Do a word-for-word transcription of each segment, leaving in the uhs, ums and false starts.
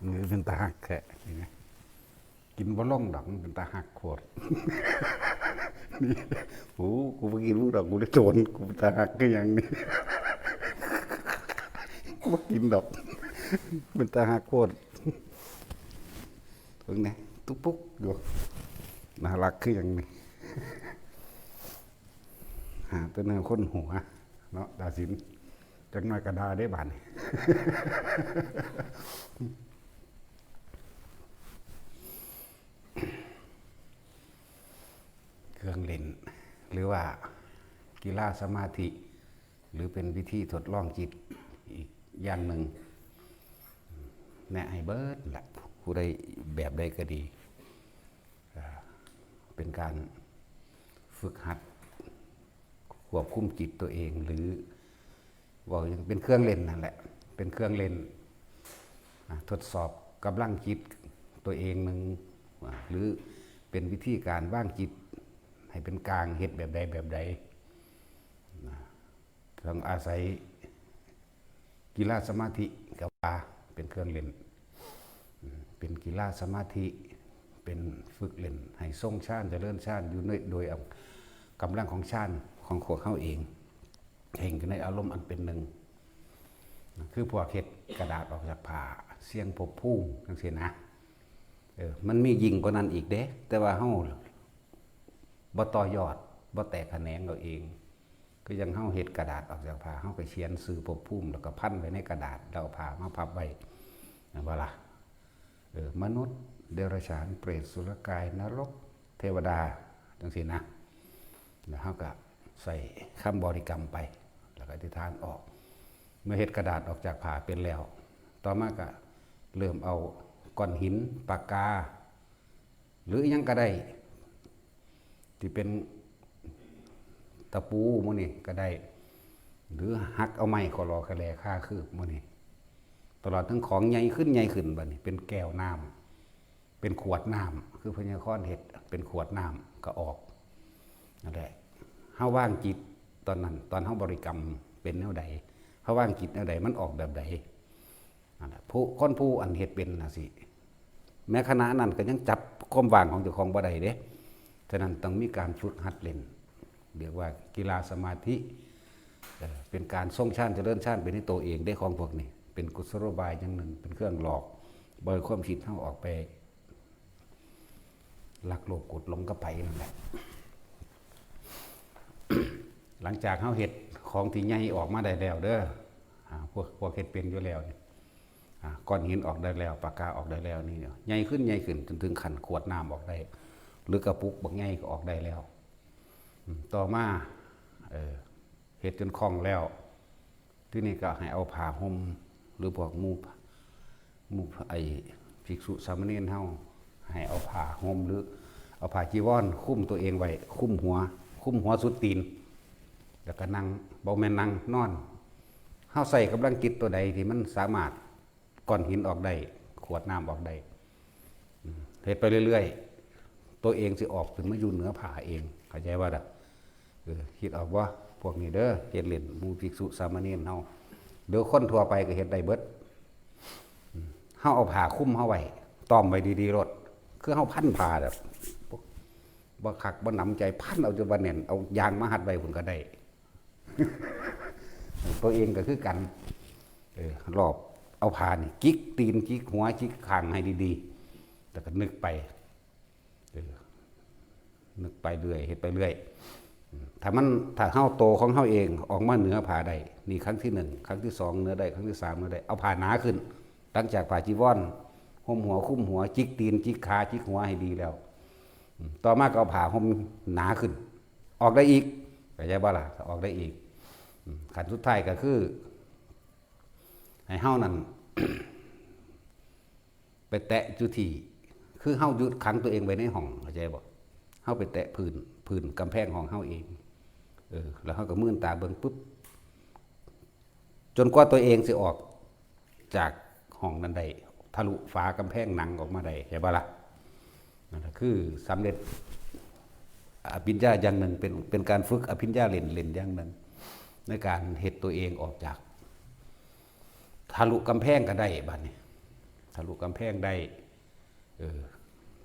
มันเป็นตาฮักแท้นี่นะ กินบ่ลงดอก มันเป็นตาฮักโคตร นี่ โอ้ กูบ่กินมึงดอก กูเลยโดน กูเป็นตาฮักคือหยังนี่ กูบ่กินดอก เป็นตาฮักโคตร เบิ่งแหน่ ตุ๊กปุ๊กอยู่ น่ารักคือหยังนี่ หาแต่แนวคนหัว เนาะ ดาสิน จักหน่อยก็ด่าได้บาดนี้ เครื่องเล่น หรือว่ากีฬาสมาธิ หรือเป็นวิธีทดลองจิตอีกอย่างหนึ่ง แนะให้เบิดแหละ ผู้ใดแบบใดก็ดี อ่า เป็นการฝึกหัดควบคุมจิตตัวเอง หรือเว้าหยังเป็นเครื่องเล่นนั่นแหละ เป็นเครื่องเล่น อ่า ทดสอบกำลังจิตตัวเองหนึ่ง อ่า หรือเป็นวิธีการวางจิตให้เป็นกลาง เฮ็ดแบบใดแบบใด นะ ต้องอาศัยกีฬาสมาธิก็ว่าเป็นเครื่องเล่น อืม เป็นกีฬาสมาธิ เป็นฝึกเล่นให้ทรงฌานเจริญฌานอยู่ใน โดยเอากำลังของฌานของพวกเฮาเอง เพ่งอยู่ในอารมณ์อันเป็นหนึ่ง คือพวกเฮ็ดกระดาษออกจากผ้า เสี่ยงภพภูมิจังซี้นะ เออ มันมียิ่งกว่านั้นอีกเด้ แต่ว่าเฮาบ่ต่อยอด บ่แตกแขนงเอาเอง คือจั่งเฮาเฮ็ดกระดาษออกจากผ้า เฮาก็เขียนชื่อภพภูมิ แล้วก็พันไว้ในกระดาษ แล้วเอาผ้ามาพับไว้ แม่นบ่ล่ะ เออ มนุษย์ เดรัจฉาน เปรต สุรกาย นรก เทวดา จังซี้นะ แล้วเฮาก็ใส่คำบริกรรมไป แล้วก็อธิษฐานออก เมื่อเฮ็ดกระดาษออกจากผ้าเป็นแล้ว ต่อมาก็เริ่มเอาก้อนหิน ปากกา หรืออิหยังก็ได้ ที่เป็นตะปูหมู่นี้ก็ได้ หรือหักเอาไม้ขอหลอขะแหล่คาคืบหมู่นี้ ตลอดทั้งของใหญ่ขึ้นใหญ่ขึ้นบัดนี้ เป็นแก้วน้ำ เป็นขวดน้ำ คือพญาคอนเฮ็ด เป็นขวดน้ำก็ออก นั่นแหละ เฮาวางจิตตอนนั้น ตอนเฮาบริกรรมเป็นแนวใด เฮาวางจิตแนวใด มันออกแบบใด นั่นแหละ ผู้ คนผู้อันเฮ็ดเป็นน่ะสิ แม้ขณะนั้นก็ยังจับความว่างของเจ้าของบ่ได้เด้ ฉะนั้นต้องมีการฝึกหัดเล่น เรียกว่ากีฬาสมาธิ เอ่อ เป็นการทรงฌานเจริญฌานไปในตัวเองเด้ ของพวกนี้ เป็นกุศโลบายอย่างหนึ่ง เป็นเครื่องหลอก บ่ให้ความคิดเฮาออกไป ลักโลภโกรธหลงกับไผนั่นแหละ หลังจากเฮาเฮ็ดของที่ใหญ่ออกมาได้แล้วเด้อ อ่า พวก พวกเฮ็ดเป็นอยู่แล้วนี่ อ่า ก้อนหินออกได้แล้ว ปากกาออกได้แล้ว นี่ใหญ่ขึ้นใหญ่ขึ้นจนถึงขั้นขวดน้ำออกได้ หรือกระปุกบักใหญ่ก็ออกได้แล้ว อืม ต่อมา เออ เฮ็ดจนคล่องแล้ว ทีนี้ก็ให้เอาผ้าห่ม หรือพวกหมู่ หมู่ ไอ้ภิกษุสามเณรเฮา ให้เอาผ้าห่ม หรือเอาผ้าจีวรคลุมตัวเองไว้ คลุมหัว คลุมหัวสุดตีน แล้วก็นั่ง บ่แม่นนั่ง นอน เฮาใส่กำลังจิตตัวใดที่มันสามารถ ก้อนหินออกได้ ขวดน้ำออกได้ อืม เฮ็ดไปเรื่อยๆ ตัวเองสิออกขึ้นมาอยู่เหนือผ้าเอง เข้าใจบ่ล่ะ เออ คิดออกบ่ พวกนี้เด้อ เฮ็ดเล่น หมู่ภิกษุสามเณรเฮา เดี๋ยวคนทั่วไปก็เฮ็ดได้เบิด อืม เฮาเอาผ้าคลุมเฮาไว้ ต้อมไว้ดีๆโลด คือเฮาพันผ้าแบบ บ่ บ่คักบ่หนำใจ พันเอาจนว่าแน่น เอายางมาฮัดไว้พุ้นก็ได้ ตัวเองก็คือกัน เออ รอบ เอาผ้านี่จิกตีน จิกหัว จิกข้างให้ดีๆ แล้วก็นึกไป เออ นึกไปเรื่อย เฮ็ดไปเรื่อย ถ้ามัน ถ้าเฮา โตของเฮาเองออกมาเหนือผ้าได้ นี่ครั้งที่หนึ่ง ครั้งที่สองเหนือได้ ครั้งที่สามเหนือได้ เอาผ้าหนาขึ้น หลังจากผ้าจีวรห่มหัว คลุมหัว จิกตีน จิกขา จิกหัวให้ดีแล้ว อืม ต่อมาก็เอาผ้าห่มหนาขึ้น ออกได้อีก เข้าใจบ่ล่ะ ออกได้อีก อืม ขั้นสุดท้ายก็คือ ให้เฮานั่น ไปแตะจุดที่ คือเฮาหยุดขังตัวเองไว้ในห้อง เข้าใจบ่ เฮาไปแตะพื้น พื้นกำแพงห้องเฮาเอง เออ แล้วเฮาก็มืนตาเบิ่งปุ๊บ จนกว่าตัวเองสิออกจากห้องนั้นได้ ทะลุฝากำแพงหนังออกมาได้ เข้าใจบ่ล่ะ นั่นก็คือสำเร็จอภิญญาอย่างหนึ่ง เป็น เป็นการฝึกอภิญญาเล่น เล่นอย่างหนึ่ง ในการเฮ็ดตัวเองออกจาก ทะลุกำแพงก็ได้บัดนี้ ทะลุกำแพงได้ เออ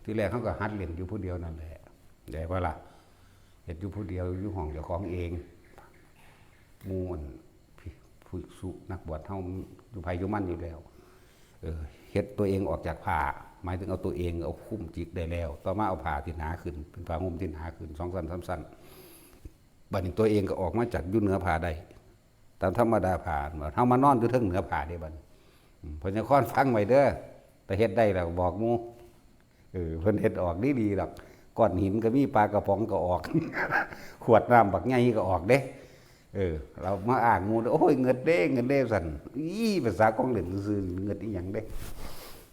ที่แรกเขาก็หัดเล่นอยู่ผู้เดียวนั่นแหละ ได้ปะล่ะ เฮ็ดอยู่ผู้เดียว อยู่ห้องเจ้าของเอง หมู่อัน ภิกษุนักบวชเฮาอยู่ไผอยู่มันอยู่แล้ว เออ เฮ็ดตัวเองออกจากผ้า หมายถึงเอาตัวเองเอาคลุมจิตได้แล้ว ต่อมาเอาผ้าที่หนาขึ้น เป็นผ้าห่มที่หนาขึ้น สองชั้น สามชั้น บัดนี้ตัวเองก็ออกมาจากอยู่เหนือผ้าได้ ตามธรรมดาผ้า เฮามานอนอยู่เทิงเหนือผ้าเด้บัดนี้ อืม พญาคอนฟังไว้เด้อ ถ้าเฮ็ดได้แล้วบอกหมู่ เออ เพิ่นเฮ็ดออกดีๆดอก ก้อนหินก็มี ปลากระป๋องก็ออก ขวดน้ำบักใหญ่ก็ออกเด้ เออ เรามาอ้างหมู่ "โอ้ย เงิดเด้ เงิดเด้" ซั่น อี๋ ภาษาของเล่นซื่อๆ เงิดอีหยังเด้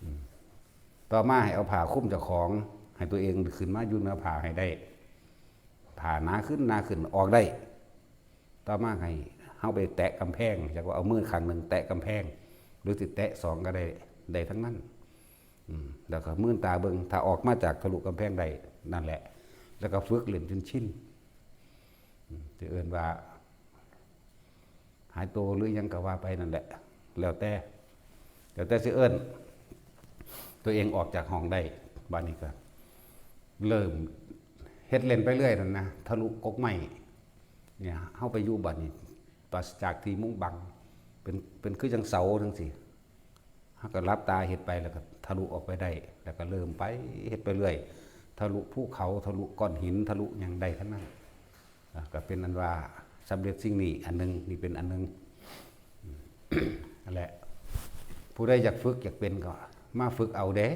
อืม ต่อมาให้เอาผ้าคลุมเจ้าของ ให้ตัวเองขึ้นมาอยู่เหนือผ้าให้ได้ ผ้าหนาขึ้น หนาขึ้น ออกได้ ต่อมาให้เฮาไปแตะกำแพง จักว่าเอามือข้างหนึ่งแตะกำแพง หรือสิแตะสองก็ได้ ได้ทั้งนั้น อืม แล้วก็มืนตาเบิ่ง ถ้าออกมาจากทะลุกำแพงได้ นั่นแหละ แล้วก็ฝึกเล่นจนชิน อืม สิเอิ้นว่า หายตัวหรือหยังก็ว่าไปนั่นแหละ แล้วแต่ แล้วแต่สิเอิ้น ตัวเองออกจากห้องได้ บัดนี้ก็เริ่มเฮ็ดเล่นไปเรื่อยนั่นนะ ทะลุกกไม้เนี่ย เฮาไปอยู่บัดนี้ ปราศจากที่มุงบัง เป็น เป็นคือจั่งเสาจั่งซี้ เฮาก็หลับตาเฮ็ดไป แล้วก็ทะลุออกไปได้ แล้วก็เริ่มไปเฮ็ดไปเรื่อย ทะลุภูเขา ทะลุก้อนหิน ทะลุหยังได้ทั้งนั้น อ่ะ ก็เป็นอันว่าสำเร็จสิ่งนี้อันหนึ่ง นี่เป็นอันหนึ่ง นั่นแหละ ผู้ใดอยากฝึกอยากเป็นก็มาฝึกเอาเด้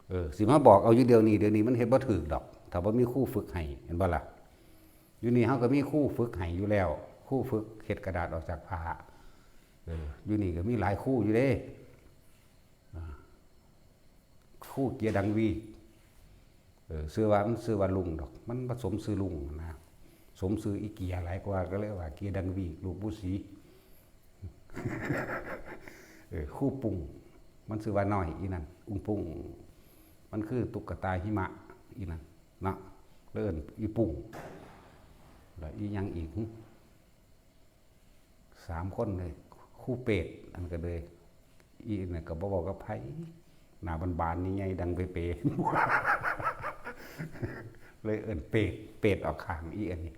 เออ สิมาบอกเอาอยู่เดี๋ยวนี้ เดี๋ยวนี้มันเฮ็ดบ่ถูกดอก ถ้าบ่มีครูฝึกให้ เห็นบ่ล่ะ อยู่นี่เฮาก็มีครูฝึกให้อยู่แล้ว ครูฝึกเฮ็ดกระดาษออกจากผ้า เออ อยู่นี่ก็มีหลายครูอยู่เด้ อ่า ครูเกียรติดังวี เออ ชื่อว่า มันชื่อว่าลุงดอก มันบ่สมชื่อลุงนะ สมชื่ออีเกียหลายกว่า ก็เลยว่าเกียรติดังวี ลูกปู่ศรี เออ ครูปุ้ง มันชื่อว่าน้อยอีนั่น อุ้งปุ้ง มันคือตุ๊กตาหิมะอีนั่นเนาะ แล้วเอิ้นอีปุ้ง แล้วอีหยังอีกหึ สามคนเลย ครูเปรต อันก็เลย อีนั่นก็บ่เว้ากับไผ หน้าบานๆ ใหญ่ๆ ดังเปๆ เลยเอิ้นเปรต เปรตออกข้าง อีอันนี้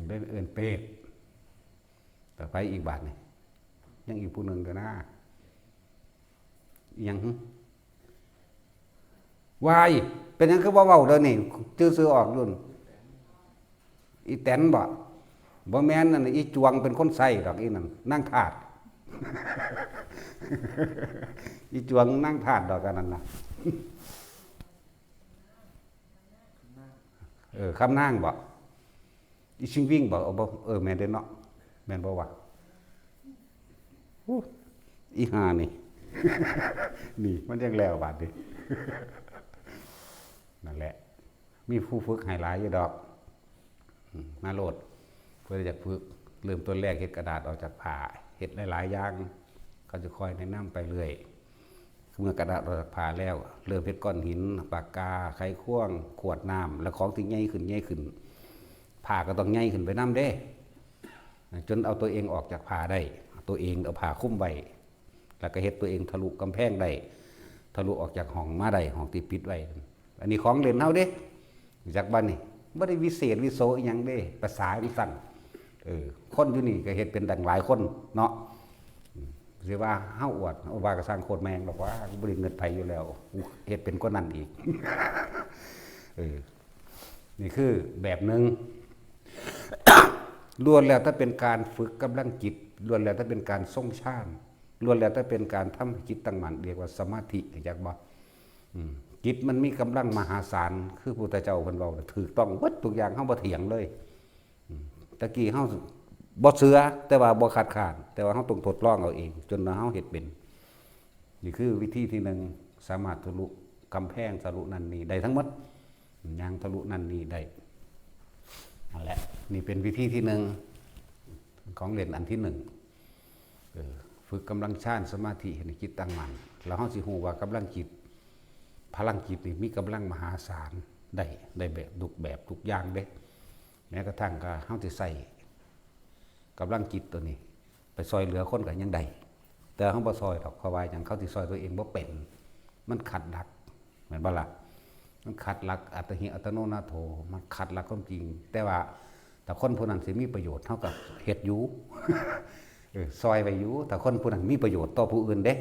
เลยเอิ้นเปรต ต่อไปอีกบาดนี่ ยังอีกผู้หนึ่งก็นะ อีหยังหึ วาย เป็นหยังคือบ่เว้าเด้อนี่ จื่อชื่อออกอยู่นั่น อีแตนบ่ บ่แม่นนั่นน่ะ อีจวงเป็นคนใส่ดอก อีนั่น นางทาส อีจวงนางทาสดอก อันนั้นน่ะ เออ คำนางบ่ อีชิงวิ่งบ่ เอาบ่ เออ แม่นเด้เนาะ แม่นบ่วะ อู้ อีห่านี่ นี่มันยังแล้วบาดนี้ นั่นแหละ มีผู้ฝึกให้หลายอยู่ดอก อืม มาโลด เพื่ออยากฝึก เริ่มต้นแรกเฮ็ดกระดาษออกจากผ้า เฮ็ดหลายๆ อย่าง เขาจะคอยแนะนำไปเรื่อย เมื่อกระดาษออกจากผ้าแล้ว เริ่มเฮ็ดก้อนหิน ปากกา ไขควง ขวดน้ำ และของที่ใหญ่ขึ้น ใหญ่ขึ้น ผ้าก็ต้องใหญ่ขึ้นไปนำเด้ จนเอาตัวเองออกจากผ้าได้ ตัวเองเอาผ้าคลุมไว้ แล้วก็เฮ็ดตัวเองทะลุกำแพงได้ ทะลุออกจากห้องมาได้ ห้องที่ปิดไว้ อันนี้ของเล่นเฮาเด้ จักบัดนี้ บ่ได้วิเศษวิโสอิหยังเด้ ภาษาจั่งซั่น เออ คนอยู่นี่ก็เฮ็ดเป็นตั้งหลายคนเนาะ อืม สิว่าเฮาอวด เอาว่าก็สร้างโคตรแม่งดอกว่า กูบ่ได้เงินไผอยู่แล้ว กูเฮ็ดเป็นกว่านั้นอีก เออ นี่คือแบบหนึ่ง ล้วนแล้วแต่เป็นการฝึกกำลังจิต ล้วนแล้วแต่เป็นการทรงฌาน ล้วนแล้วแต่เป็นการทำให้จิตตั้งมั่น เรียกว่าสมาธิ รู้จักบ่ อืม จิตมันมีกำลังมหาศาล คือพุทธเจ้าเพิ่นเว้าน่ะ ถูกต้องเบิดทุกอย่าง เฮาบ่เถียงเลย อืม ตะกี้เฮาบ่เชื่อ แต่ว่าบ่คัดค้าน แต่ว่าเฮาต้องทดลองเอาเอง จนว่าเฮาเฮ็ดเป็น นี่คือวิธีที่หนึ่ง สามารถทะลุกำแพง ทะลุนั่นนี่ได้ทั้งหมด ย่างทะลุนั่นนี่ได้ นั่นแหละ นี่เป็นวิธีที่หนึ่ง ของเล่นอันที่หนึ่ง เออ ฝึกกำลังฌานสมาธิให้จิตตั้งมั่น แล้วเฮาสิรู้ว่ากำลังจิต พลังจิตนี่มีกำลังมหาศาล ได้ ได้แบบทุกแบบทุกอย่างเด้ แม้กระทั่งก็เฮาสิใช้กำลังจิตตัวนี้ ไปซอยเหลือคนก็ยังได้ แต่เฮาบ่ซ่อยดอก เพราะว่าหยัง เขาสิซ่อยตัวเองบ่เป็น มันขัดหลัก แม่นบ่ล่ะ มันขัดหลักอัตตาหิอัตโนนาโถ มันขัดหลักความจริง แต่ว่าถ้าคนผู้นั้นสิมีประโยชน์ เฮาก็เฮ็ดอยู่ เออ ซ่อยไว้อยู่ ถ้าคนผู้นั้นมีประโยชน์ต่อผู้อื่นเด้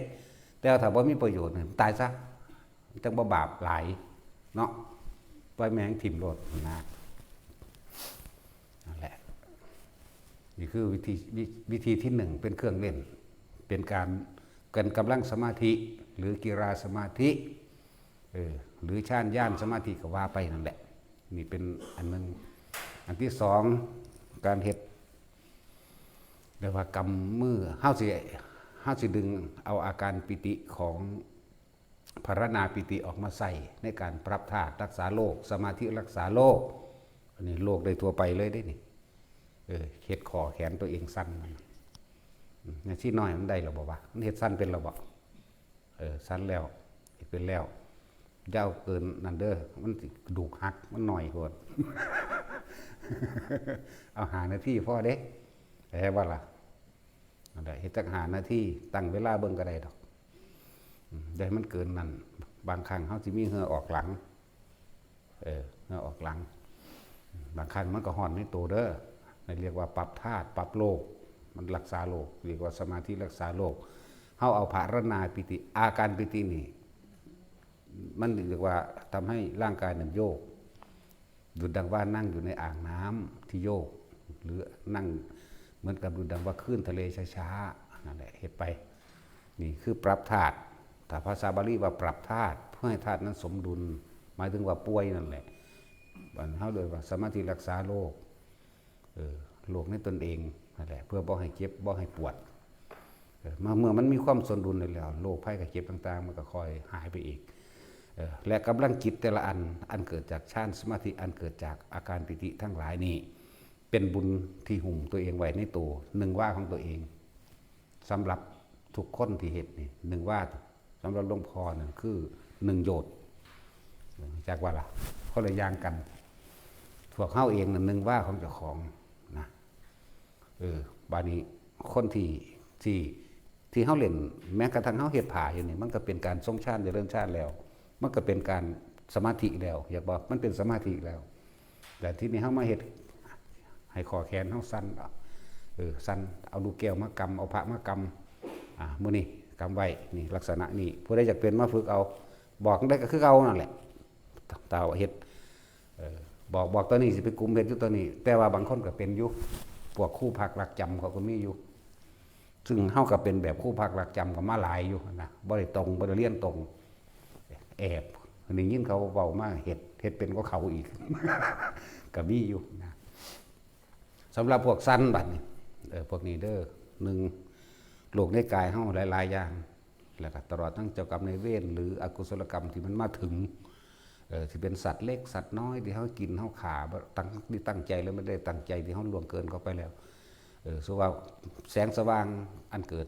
แต่ว่าถ้าบ่มีประโยชน์นี่ ตายซะ จั่งบ่บาปหลายเนาะ ปล่อยแม่งถิ่มโลดนะ นั่นแหละ นี่คือวิธี วิ- วิธีที่หนึ่ง เป็นเครื่องเล่น เป็นการ การกำลังสมาธิ หรือกีฬาสมาธิ เออ หรือฌานญาณสมาธิก็ว่าไปนั่นแหละ นี่เป็นอันหนึ่ง อันที่สอง การเฮ็ด เรียกว่ากำมือ เฮาสิ เฮาสิดึงเอาอาการปีติของภาวนาปีติออกมาใส่ในการปรับธาตุรักษาโรค สมาธิรักษาโรค อันนี้โรคได้ทั่วไปเลยเด้นี่ เออ เฮ็ดข้อแขนตัวเองสั่นมัน อืม นาทีน้อยมันได้หรอบ่วะ มันเฮ็ดสั่นเป็นหรอบ่ เออ สั่นแล้ว เฮ็ดเป็นแล้ว อย่าเอาเกินนั่นเด้อ มันสิกระดูกหัก มันน้อยโพด เอาห้านาทีพอเด้ เข้าใจบ่ล่ะ นั่นแหละ เฮ็ดจักห้านาที ตั้งเวลาเบิ่งก็ได้ดอก อืม อย่าให้มันเกินนั่น บางครั้งเฮาสิมีเหงื่อออกหลัง เออ เหงื่อออกหลัง บางครั้งมันก็ฮ้อนในตัวเด้อ นั่นเรียกว่าปรับธาตุ ปรับโรค มันรักษาโรค เรียกว่าสมาธิรักษาโรค เฮาเอาภาวนาปีติ อาการปีตินี่ มันเรียกว่าทำให้ร่างกายนั้นโยก ดุจดังว่านั่งอยู่ในอ่างน้ำที่โยก หรือนั่งเหมือนกับดุจดังว่าคลื่นทะเลช้าๆ นั่นแหละ เฮ็ดไป นี่คือปรับธาตุ ถ้าภาษาบาลีว่าปรับธาตุ เพื่อให้ธาตุนั้นสมดุล หมายถึงว่าป่วยนั่นแหละ อันเฮาเรียกว่าสมาธิรักษาโรค เออ โรคในตนเองนั่นแหละ เพื่อบ่ให้เจ็บ บ่ให้ปวด เออ มาเมื่อมันมีความสมดุลแล้ว โรคภัยไข้เจ็บต่างๆ มันก็ค่อยหายไปเอง เออ และกำลังจิตแต่ละอัน อันเกิดจากฌานสมาธิ อันเกิดจากอาการปีติทั้งหลายนี่ เป็นบุญที่หุ้มตัวเองไว้ในตัว หนึ่งวาของตัวเอง สำหรับทุกคนที่เฮ็ดนี่ หนึ่งวา สำหรับหลวงพ่อนั่นคือหนึ่งโยชน์ จักว่าล่ะ คนละอย่างกัน พวกเฮาเองนั่นหนึ่งวาของเจ้าของนะ เออ บาดนี้คนที่ ที่ ที่เฮาเล่น แม้กระทั่งเฮาเฮ็ดผ้าอยู่นี่ มันก็เป็นการทรงฌานเจริญฌานแล้ว มันก็เป็นการสมาธิแล้ว อยากบอกมันเป็นสมาธิแล้ว แต่ที่นี่เฮามาเฮ็ด ให้ข้อแขนเฮาสั่น เออ สั่น เอาลูกแก้วมากำ เอาพระมากำ อ่า มื้อนี้กำไว้ นี่ลักษณะนี้ ผู้ใดอยากเป็นมาฝึกเอา บอกได้ก็คือเอานั่นแหละ ถ้าเฮ็ด เออ บอก บอกตัวนี้สิไปกุมเฮ็ดอยู่ตัวนี้ แต่ว่าบางคนก็เป็นอยู่ พวกครูพักรักจำเขาก็มีอยู่ ซึ่งเฮาก็เป็นแบบครูพักรักจำก็มาหลายอยู่นะ บ่ได้ตรง บ่ได้เรียนตรง แอบ ได้ยินเขาเว้ามาเฮ็ด เฮ็ดเป็นกว่าเขาอีก ก็มีอยู่นะ สำหรับพวกสั่นบัดนี้ เออ พวกนี้เด้อ หนึ่ง โรคในกายเฮาหลายๆอย่าง แล้วก็ตลอดทั้งเจ้ากรรมนายเวร หรืออกุศลกรรมที่มันมาถึง เออ ที่เป็นสัตว์เล็กสัตว์น้อยที่เฮากินเฮาฆ่า บ่ตั้ง ที่ตั้งใจหรือไม่ได้ตั้งใจที่เฮาล่วงเกินเขาไปแล้ว เออ สมมุติว่าแสงสว่างอันเกิด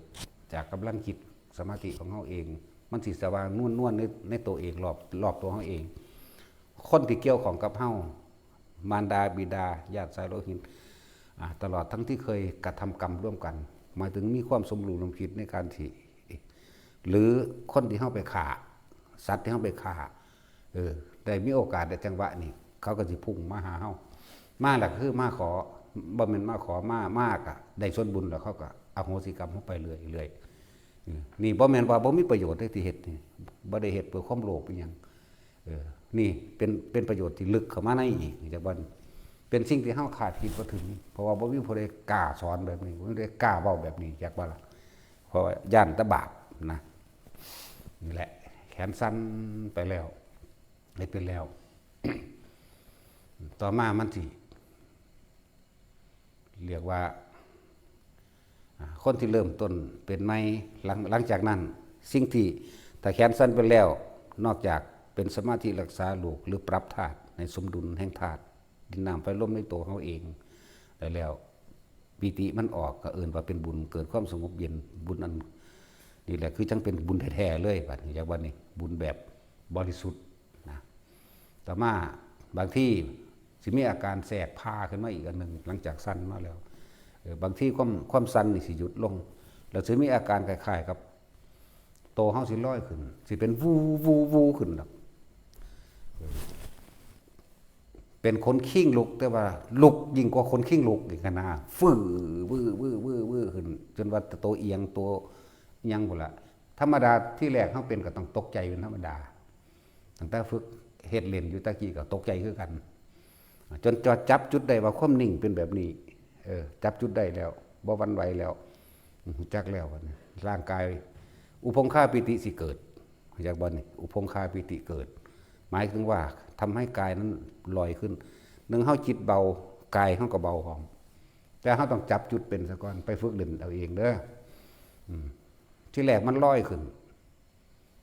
จากกำลังจิตสมาธิของเฮาเอง มันสิสว่างนวลๆ ใน ในตัวเอง รอบ รอบตัวเฮาเอง คนที่เกี่ยวข้องกับเฮา มารดาบิดา ญาติสายโลหิต อ่า ตลอดทั้งที่เคยกระทำกรรมร่วมกัน หมายถึงมีความสมรู้ร่วมคิดในการที่ หรือคนที่เฮาไปฆ่า สัตว์ที่เฮาไปฆ่า เออ ได้มีโอกาสได้จังหวะนี่ เขาก็สิพุ่งมาหาเฮา มาแล้วก็คือมาขอ บ่แม่นมาขอ มา มาก็ได้ส่วนบุญแล้วเขาก็อโหสิกรรมเฮาไปเรื่อยๆ อืม นี่บ่แม่นว่าบ่มีประโยชน์เด้ที่เฮ็ดนี่ บ่ได้เฮ็ดเพื่อความโลภอิหยัง เออ นี่เป็น เป็นประโยชน์ที่ลึกเข้ามาในอีก จากว่าเป็นสิ่งที่เฮาคาดคิดบ่ถึง เพราะว่าบ่มีผู้ใดกล้าสอนแบบนี้ บ่มีผู้ใดกล้าเว้าแบบนี้ จากว่าล่ะ เพราะว่าย้านแต่บาปนะ นี่แหละ แขนสั่นไปแล้ว เฮ็ดเป็นแล้ว ต่อมามันสิ เรียกว่า อ่า คนที่เริ่มต้นเป็นใหม่ หลัง หลังจากนั้น สิ่งที่ ถ้าแขนสั่นไปแล้ว นอกจากเป็นสมาธิรักษาโรค หรือปรับธาตุในสมดุลแห่งธาตุดินน้ำไฟลมในตัวเฮาเองได้แล้ว ปีติมันออก ก็เอิ้นว่าเป็นบุญ เกิดความสงบเย็น บุญอัน นี่แหละคือจั่งเป็นบุญแท้ๆเลย บัดนี้ จากว่านี่ บุญแบบบริสุทธิ์นะ ต่อมาบางทีสิมีอาการแทรกพาขึ้นมาอีกอันหนึ่ง หลังจากสั่นมาแล้ว เออ บางทีความ ความสั่นนี่สิหยุดลง แต่สิมีอาการคล้ายๆกับโตเฮาสิลอยขึ้น สิเป็น วู วู วู ขึ้นดอก เป็นคนคิงลุก แต่ว่าลุกยิ่งกว่าคนคิงลุกอีกนะ ฟื้อวื้อวื้อวื้อวื้อขึ้น จนว่าโตเอียง โตยังพุ้นละ ธรรมดาที่แรกเฮาเป็นก็ต้องตกใจเป็นธรรมดา ตั้งแต่ฝึกเฮ็ดเล่นอยู่ตะกี้ก็ตกใจคือกัน จนจอดจับจุดได้ว่าความนิ่งเป็นแบบนี้ เออ จับจุดได้แล้ว บ่หวั่นไหวแล้ว รู้จักแล้วบัดนี้ ร่างกาย อุปงคาปีติสิเกิด รู้จักบ่นี่ อุปงคาปีติเกิด หมายถึงว่าทำให้กายนั้นลอยขึ้น หนึ่ง เฮาจิตเบา กายเฮาก็เบาพร้อม แต่เฮาต้องจับจุดเป็นซะก่อน ไปฝึกเล่นเอาเองเด้อ อืม ที่แรกมันลอยขึ้น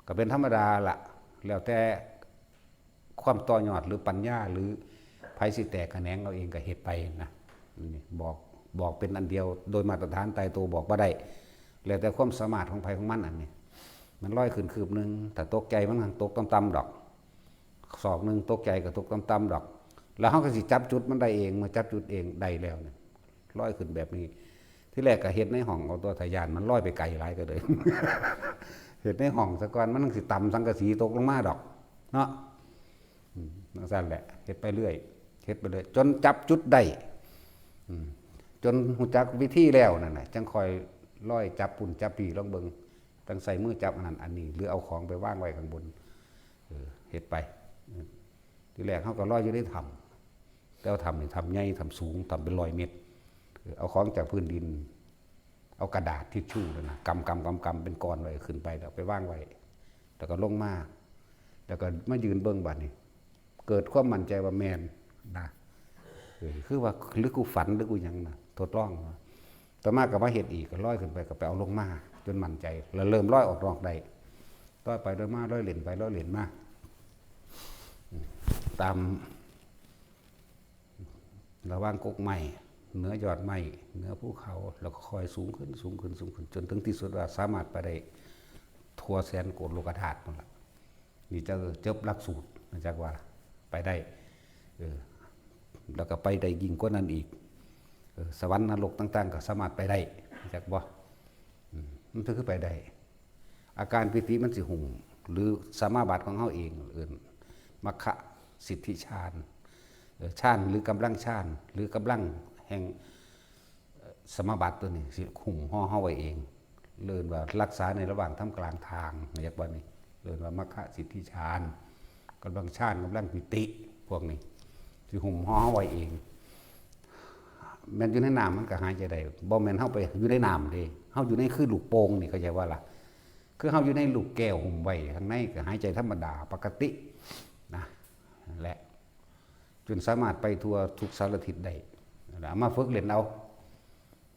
ก็เป็นธรรมดาละ แล้วแต่ความต่อยอดหรือปัญญา หรือไผสิแตกแขนงเอาเองก็เฮ็ดไปนะ นี่บอก บอกเป็นอันเดียว โดยมาตรฐานตายตัวบอกบ่ได้ แล้วแต่ความสามารถของไผของมัน อันนี้ มันลอยขึ้นคืบหนึ่ง ถ้าตกใจมันก็ตกต่ำๆดอก ศอกหนึ่ง ตกใจก็ตกต่ำๆดอก แล้วเฮาก็สิจับจุดมันได้เอง เมื่อจับจุดเองได้แล้วเนี่ย ลอยขึ้นแบบนี้ ที่แรกก็เฮ็ดในห้องเอาตัว ถ้าย้านมันลอยไปไกลหลายก็เลย เฮ็ดในห้องซะก่อน มันจั่งสิต่ำสังกะสีตกลงมาดอก เนาะ อืม จั่งซั้นแหละ เฮ็ดไปเรื่อย เฮ็ดไปเรื่อย จนจับจุดได้ อืม จนรู้จักวิธีแล้วนั่นน่ะ จั่งค่อยลอยจับพุ้นจับพี้ลองเบิ่ง จั่งใส่มือจับอันนั้นอันนี้ หรือเอาของไปวางไว้ข้างบน เออ เฮ็ดไป อืม ที่แรกเฮาก็ลอยอยู่ในถ้ำ แต่ว่าถ้ำนี่ถ้ำใหญ่ ถ้ำสูง ถ้ำเป็นร้อยเมตร เออ เอาของจากพื้นดิน เอากระดาษทิชชู่นั่นนะ กำกำกำกำเป็นก้อนไว้ ขึ้นไป แล้วไปวางไว้ แล้วก็ลงมา แล้วก็มายืนเบิ่งบัดนี้ เกิดความมั่นใจว่าแม่นนะ เออ คือว่า หรือกูฝัน หรือกูหยังนะ ทดลองนะ ต่อมาก็มาเฮ็ดอีก ก็ลอยขึ้นไป ก็ไปเอาลงมา จนมั่นใจ แล้วเริ่มลอยออกนอกได้ ลอยไปลอยมา ลอยเล่นไปลอยเล่นมา ตามระหว่างกกไม้ เหนือยอดไม้ เหนือภูเขา แล้วก็ค่อยสูงขึ้น สูงขึ้น สูงขึ้น จนถึงที่สุดว่าสามารถไปได้ทั่วแสนโกฏโลกธาตุนั่นแหละ นี่จะจบหลักสูตร รู้จักว่าไปได้ เออ แล้วก็ไปได้ยิ่งกว่านั้นอีก เออ สวรรค์นรกต่างๆ ก็สามารถไปได้ รู้จักบ่ อืม มันคือไปได้ อาการปีติมันสิหุ้ม หรือสมาบัติของเฮาเอง เอิ้นมัคคสิทธิฌาน เอ่อ ฌานหรือกำลังฌาน หรือกำลังแห่ง เอ่อ สมาบัติตัวนี้สิหุ้มห่อเฮาไว้เอง เอิ้นว่ารักษาในระหว่างท่ามกลางทาง เรียกว่านี่ เอิ้นว่ามัคคสิทธิฌาน กำลังฌาน กำลังปีติ พวกนี้สิหุ้มห่อเฮาไว้เอง แม่นอยู่ในน้ำมันก็หายใจได้ บ่แม่นเฮาไปอยู่ในน้ำเด้ เฮาอยู่ในคือลูกโป่งนี่ เข้าใจว่าล่ะ คือเฮาอยู่ในลูกแก้วหุ้มไว้ข้างใน ก็หายใจธรรมดาปกตินะ นั่นแหละ จนสามารถไปทั่วทุกสารทิศได้ เอามาฝึกเล่นเอา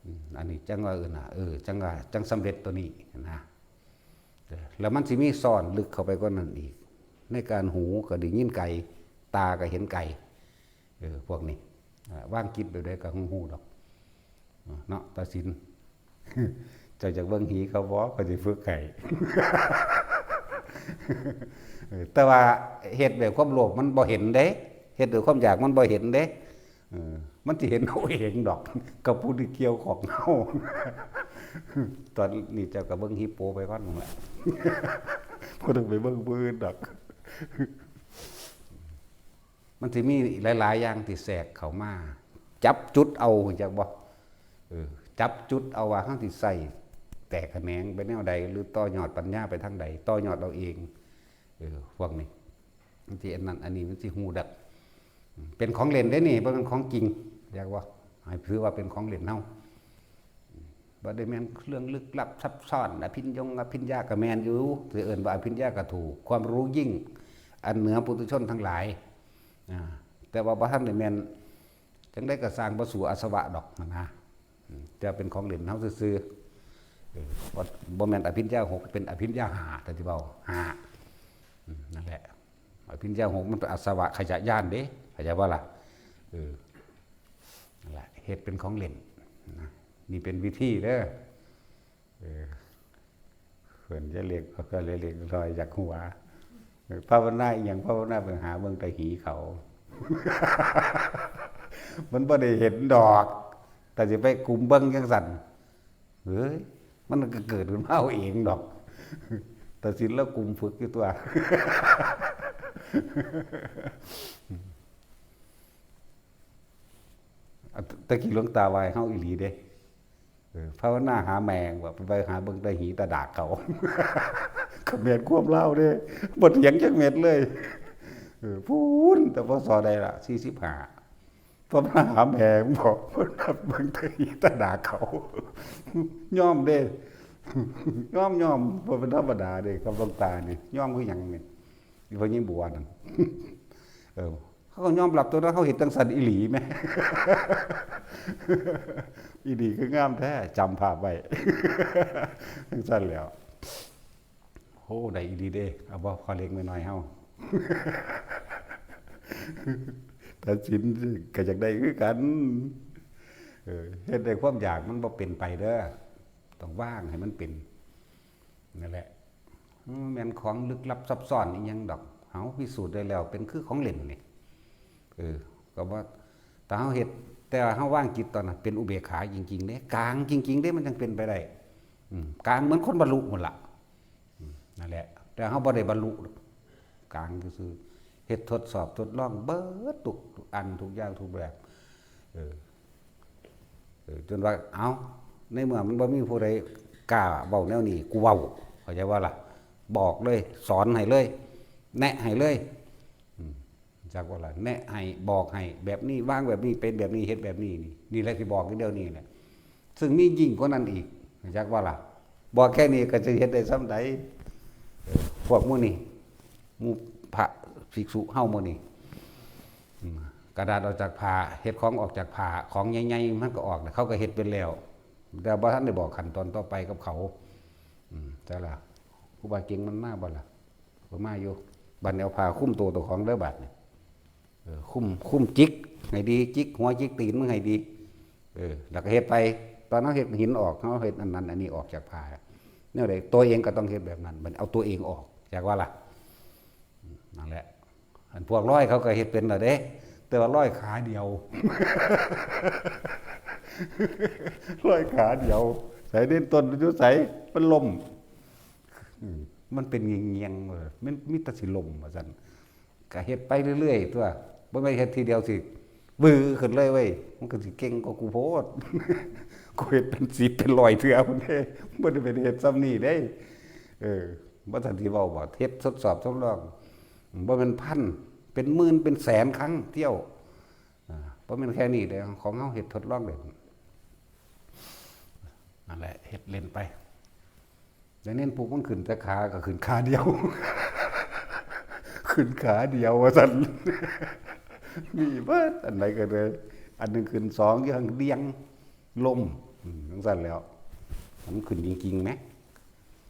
อืม อันนี้จั่งว่า เออนะ เออ จั่งว่า จั่งสำเร็จตัวนี้นะ เออ แล้วมันสิมีซ่อนลึกเข้าไปกว่านั้นอีก ในการหูก็ได้ยินไกล ตาก็เห็นไกล เออ พวกนี้ อ่า วางจิตแบบใดก็ฮู้ดอก เนาะ ตัดสิน เจ้าอยากเบิ่งหีเขาบ่ ข้อยสิฝึกให้ เออ แต่ว่าเฮ็ดด้วยความโลภมันบ่เห็นเด้ เฮ็ดด้วยความอยากมันบ่เห็นเด้ เออ มันสิเห็นเอาเองดอก กับผู้ที่เกี่ยวของเฮา ตอนนี้เจ้าก็เบิ่งฮีโปไปก่อนนั่นแหละ บ่ต้องไปเบิ่งผู้อื่นดอก มันสิมีหลายๆอย่างที่แทรกเข้ามา จับจุดเอา รู้จักบ่ เออ จับจุดเอาว่าเฮาสิใส่แตกแขนงไปแนวใด หรือต่อยอดปัญญาไปทางใด ต่อยอดเอาเอง เออ พวกนี้ มันสิอันนั้นอันนี้ มันสิฮู้ดัก เป็นของเล่นเด้นี่ บ่แม่นของจริง เรียกว่า ให้ถือว่าเป็นของเล่นเฮา บ่ได้แม่นเรื่องลึกลับซับซ้อน อภิญญงอภิญญาก็แม่นอยู่ สิเอิ้นว่าอภิญญาก็ถูก ความรู้ยิ่ง อันเหนือปุถุชนทั้งหลาย อ่า แต่ว่าบ่ทันได้แม่น จั่งใดก็สร้างบ่สู้อาสวะดอกนะ อืม จะเป็นของเล่นเฮาซื่อๆ เออ บ่ บ่แม่นอภิญญาหก เป็นอภิญญาห้า แต่ที่เว้า ห้า อืม นั่นแหละ อภิญญาหกมันเป็นอาสวะขยะญาณเด้ เข้าใจบ่ล่ะ เออ นั่นแหละ เฮ็ดเป็นของเล่นนะ นี่เป็นวิธีเด้อ เออ เพิ่นจะเรียก เพิ่นเรียกลอยจากหัว เออ ภาวนาอีหยัง ภาวนาไปหาเบิ่งแต่หีเขา มันบ่ได้เห็นดอก แต่สิไปกุมเบิ่งจั่งซั้น เฮ้ย มันก็เกิดขึ้นมาเอาเองดอก แต่ศีลแล้วกลุ่มฝึกอยู่ตัว ตะกี้หลวงตาว่าให้เฮาอีหลีเด้ เออ ภาวนาหาแม่งว่าไปหาเบิ่งแต่หีแต่ดากเขา เขมรความลาวเด้ บ่เถียงจักเม็ดเลย เออ พู้น แต่ พ.ศ. ใดล่ะ สี่สิบห้า ภาวนาหาแม่งบอก เพิ่นนับเบิ่งแต่หีแต่ดากเขา ยอมเด้ ยอม ยอม บ่เป็นธรรมดาเด้ กับหลวงตานี่ ยอมคือหยังนี่ อีพ่อใหญ่บัวนั่น เออ เขาก็ยอมรับตัวนั้น เขาเฮ็ดจังซั่นอีหลีแหม อีหลีคืองามแท้ จำภาพไว้ จังซั่นแหล้ว โอ้ ได้อีหลีเด้ เอาบ่ พ่อเล็กแม่น้อยเฮา ตัดสินก็อยากได้คือกัน เออ เฮ็ดได้ความอยากมันบ่เป็นไปเด้อ ต้องวางให้มันเป็น นั่นแหละ มันแม่นของลึกลับซับซ้อนอีหยังดอก เฮาพิสูจน์ได้แล้ว เป็นคือของเล่นนี่ เออ ก็ว่า แต่เฮาเฮ็ด แต่ว่าเฮาวางจิตตอนนั้น เป็นอุเบกขาจริงๆเด้ กลางจริงๆเด้ มันจังเป็นไปได้ อืม กลางเหมือนคนบรรลุหมดละ อืม นั่นแหละ แต่เฮาบ่ได้บรรลุ กลางซื่อๆ เฮ็ดทดสอบทดลองเบิดทุกอันทุกอย่างทุกแบบ เออ เออ จนว่า เอ้า ในเมื่อมันบ่มีผู้ใดกล้าเว้าแนวนี้ กูเว้า เข้าใจว่าล่ะ บอกเลย สอนให้เลย แนะให้เลย อืม จักว่าล่ะ แนะให้ บอกให้ แบบนี้ วางแบบนี้ เป็นแบบนี้ เฮ็ดแบบนี้ นี่ นี่แหละที่บอกอยู่เดี๋ยวนี้แหละ ซึ่งมียิ่งกว่านั้นอีก จักว่าล่ะ บอกแค่นี้ก็จะเฮ็ดได้ส่ำใด เออ พวกหมู่นี่ หมู่พระภิกษุเฮาหมู่นี่ อืม กระดาษออกจากผ้า เฮ็ดของออกจากผ้า ของใหญ่ๆมันก็ออก เขาก็เฮ็ดเป็นแล้ว แต่บ่ทันได้บอกขั้นตอนต่อไปกับเขา อืม แต่ละ ครูบาเก่งมันมาบ่ล่ะ บ่มาอยู่ บัดนี้เอาผ้าคลุมตัวเจ้าของเด้อบัดนี้ เออ คลุม คลุมจิกให้ดี จิกหัวจิกตีนมึงให้ดี เออ แล้วก็เฮ็ดไป ตอนเฮาเฮ็ดหินออก เฮาเฮ็ดอันนั้นอันนี้ออกจากผ้า แนวใด ตัวเองก็ต้องเฮ็ดแบบนั้น บัดเอาตัวเองออก จักว่าล่ะ นั่นแหละ อันพวกร้อยเขาก็เฮ็ดเป็นแล้วเด้ แต่ว่าร้อยขาเดียว ร้อยขาเดียว ไสเด่นต้นอยู่ไส มันล้ม อืม มันเป็นเงียงๆ เออ มันมีแต่สิล้มว่าซั่น ก็เฮ็ดไปเรื่อยๆ ตัว บ่แม่นเฮ็ดทีเดียวสิ วือขึ้นเลยเว้ย มันก็สิเก่งกว่ากูโพด กูเฮ็ดเป็นสิบเป็นร้อยเทื่อพุ้นเด้ บ่ได้เป็นเฮ็ดส่ำนี้เด้ เออ บ่ทันสิเว้าบ่ เฮ็ดทดสอบทดลอง บ่แม่นพัน เป็นหมื่น เป็นแสนครั้งเที่ยว อ่า บ่แม่นแค่นี้เด้ ของเฮาเฮ็ดทดลองเล่น นั่นแหละ เฮ็ดเล่นไป แต่เน้นปลูกมันขึ้นแต่ขาก็ขึ้นขาเดียว ขึ้นขาเดียวว่าซั่น มีเบิด อันใดก็เลย อันหนึ่งขึ้นสอง อยู่หั่นเดี่ยง ล้ม อืม จังซั่นแล้ว มันขึ้นจริงๆแหม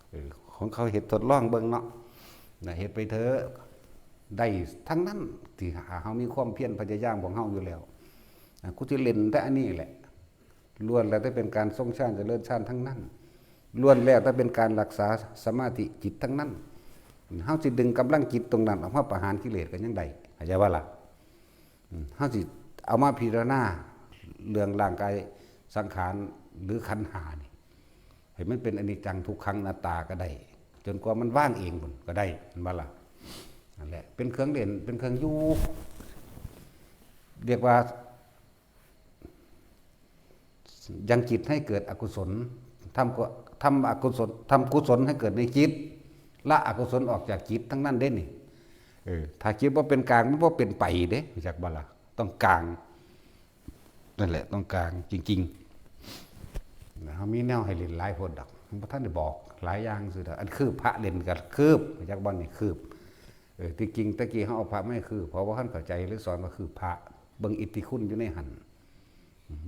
เออ ของเขาเฮ็ดทดลองเบิ่งเนาะ นะ เฮ็ดไปเถอะ ได้ทั้งนั้น ที่หาเฮามีความเพียรพยายามของเฮาอยู่แล้ว นะ กูสิเล่นแต่อันนี้แหละ ล้วนแล้วแต่เป็นการทรงฌานเจริญฌานทั้งนั้น ล้วนแล้วแต่เป็นการรักษาสมาธิจิตทั้งนั้น เฮาสิดึงกำลังจิตตรงนั้นออกมาประหารกิเลสก็ยังได้ เข้าใจบ่ล่ะ อืม เฮาสิเอามาพิจารณาเรื่องร่างกายสังขารหรือขันธ์ห้านี่ ให้มันเป็นอนิจจังทุกขังอนัตตาก็ได้ จนกว่ามันว่างเองพุ้นก็ได้ แม่นบ่ล่ะ นั่นแหละ เป็นเครื่องเล่น เป็นเครื่องอยู่ เรียกว่า ยังจิตให้เกิดอกุศล ทำกุ ทำอกุศล ทำกุศลให้เกิดในจิต ละอกุศลออกจากจิตทั้งนั้นเด้นี่ เออ ถ้าจิตบ่เป็นกลาง มันบ่เป็นไปเด้ รู้จักบ่ล่ะ ต้องกลาง นั่นแหละ ต้องกลางจริงๆ นะ เฮามีแนวให้เล่นหลายโพดดอก บ่ทันได้บอก หลายอย่างซื่อดอก อันคืบพระเล่นก็คืบ รู้จักบ่นี่ คืบ เออ ที่จริงตะกี้เฮาเอาพระมาให้คืบ เพราะว่าท่านเข้าใจเลยสอนว่าคืบพระ เบิ่งอิทธิคุณอยู่ในหั่น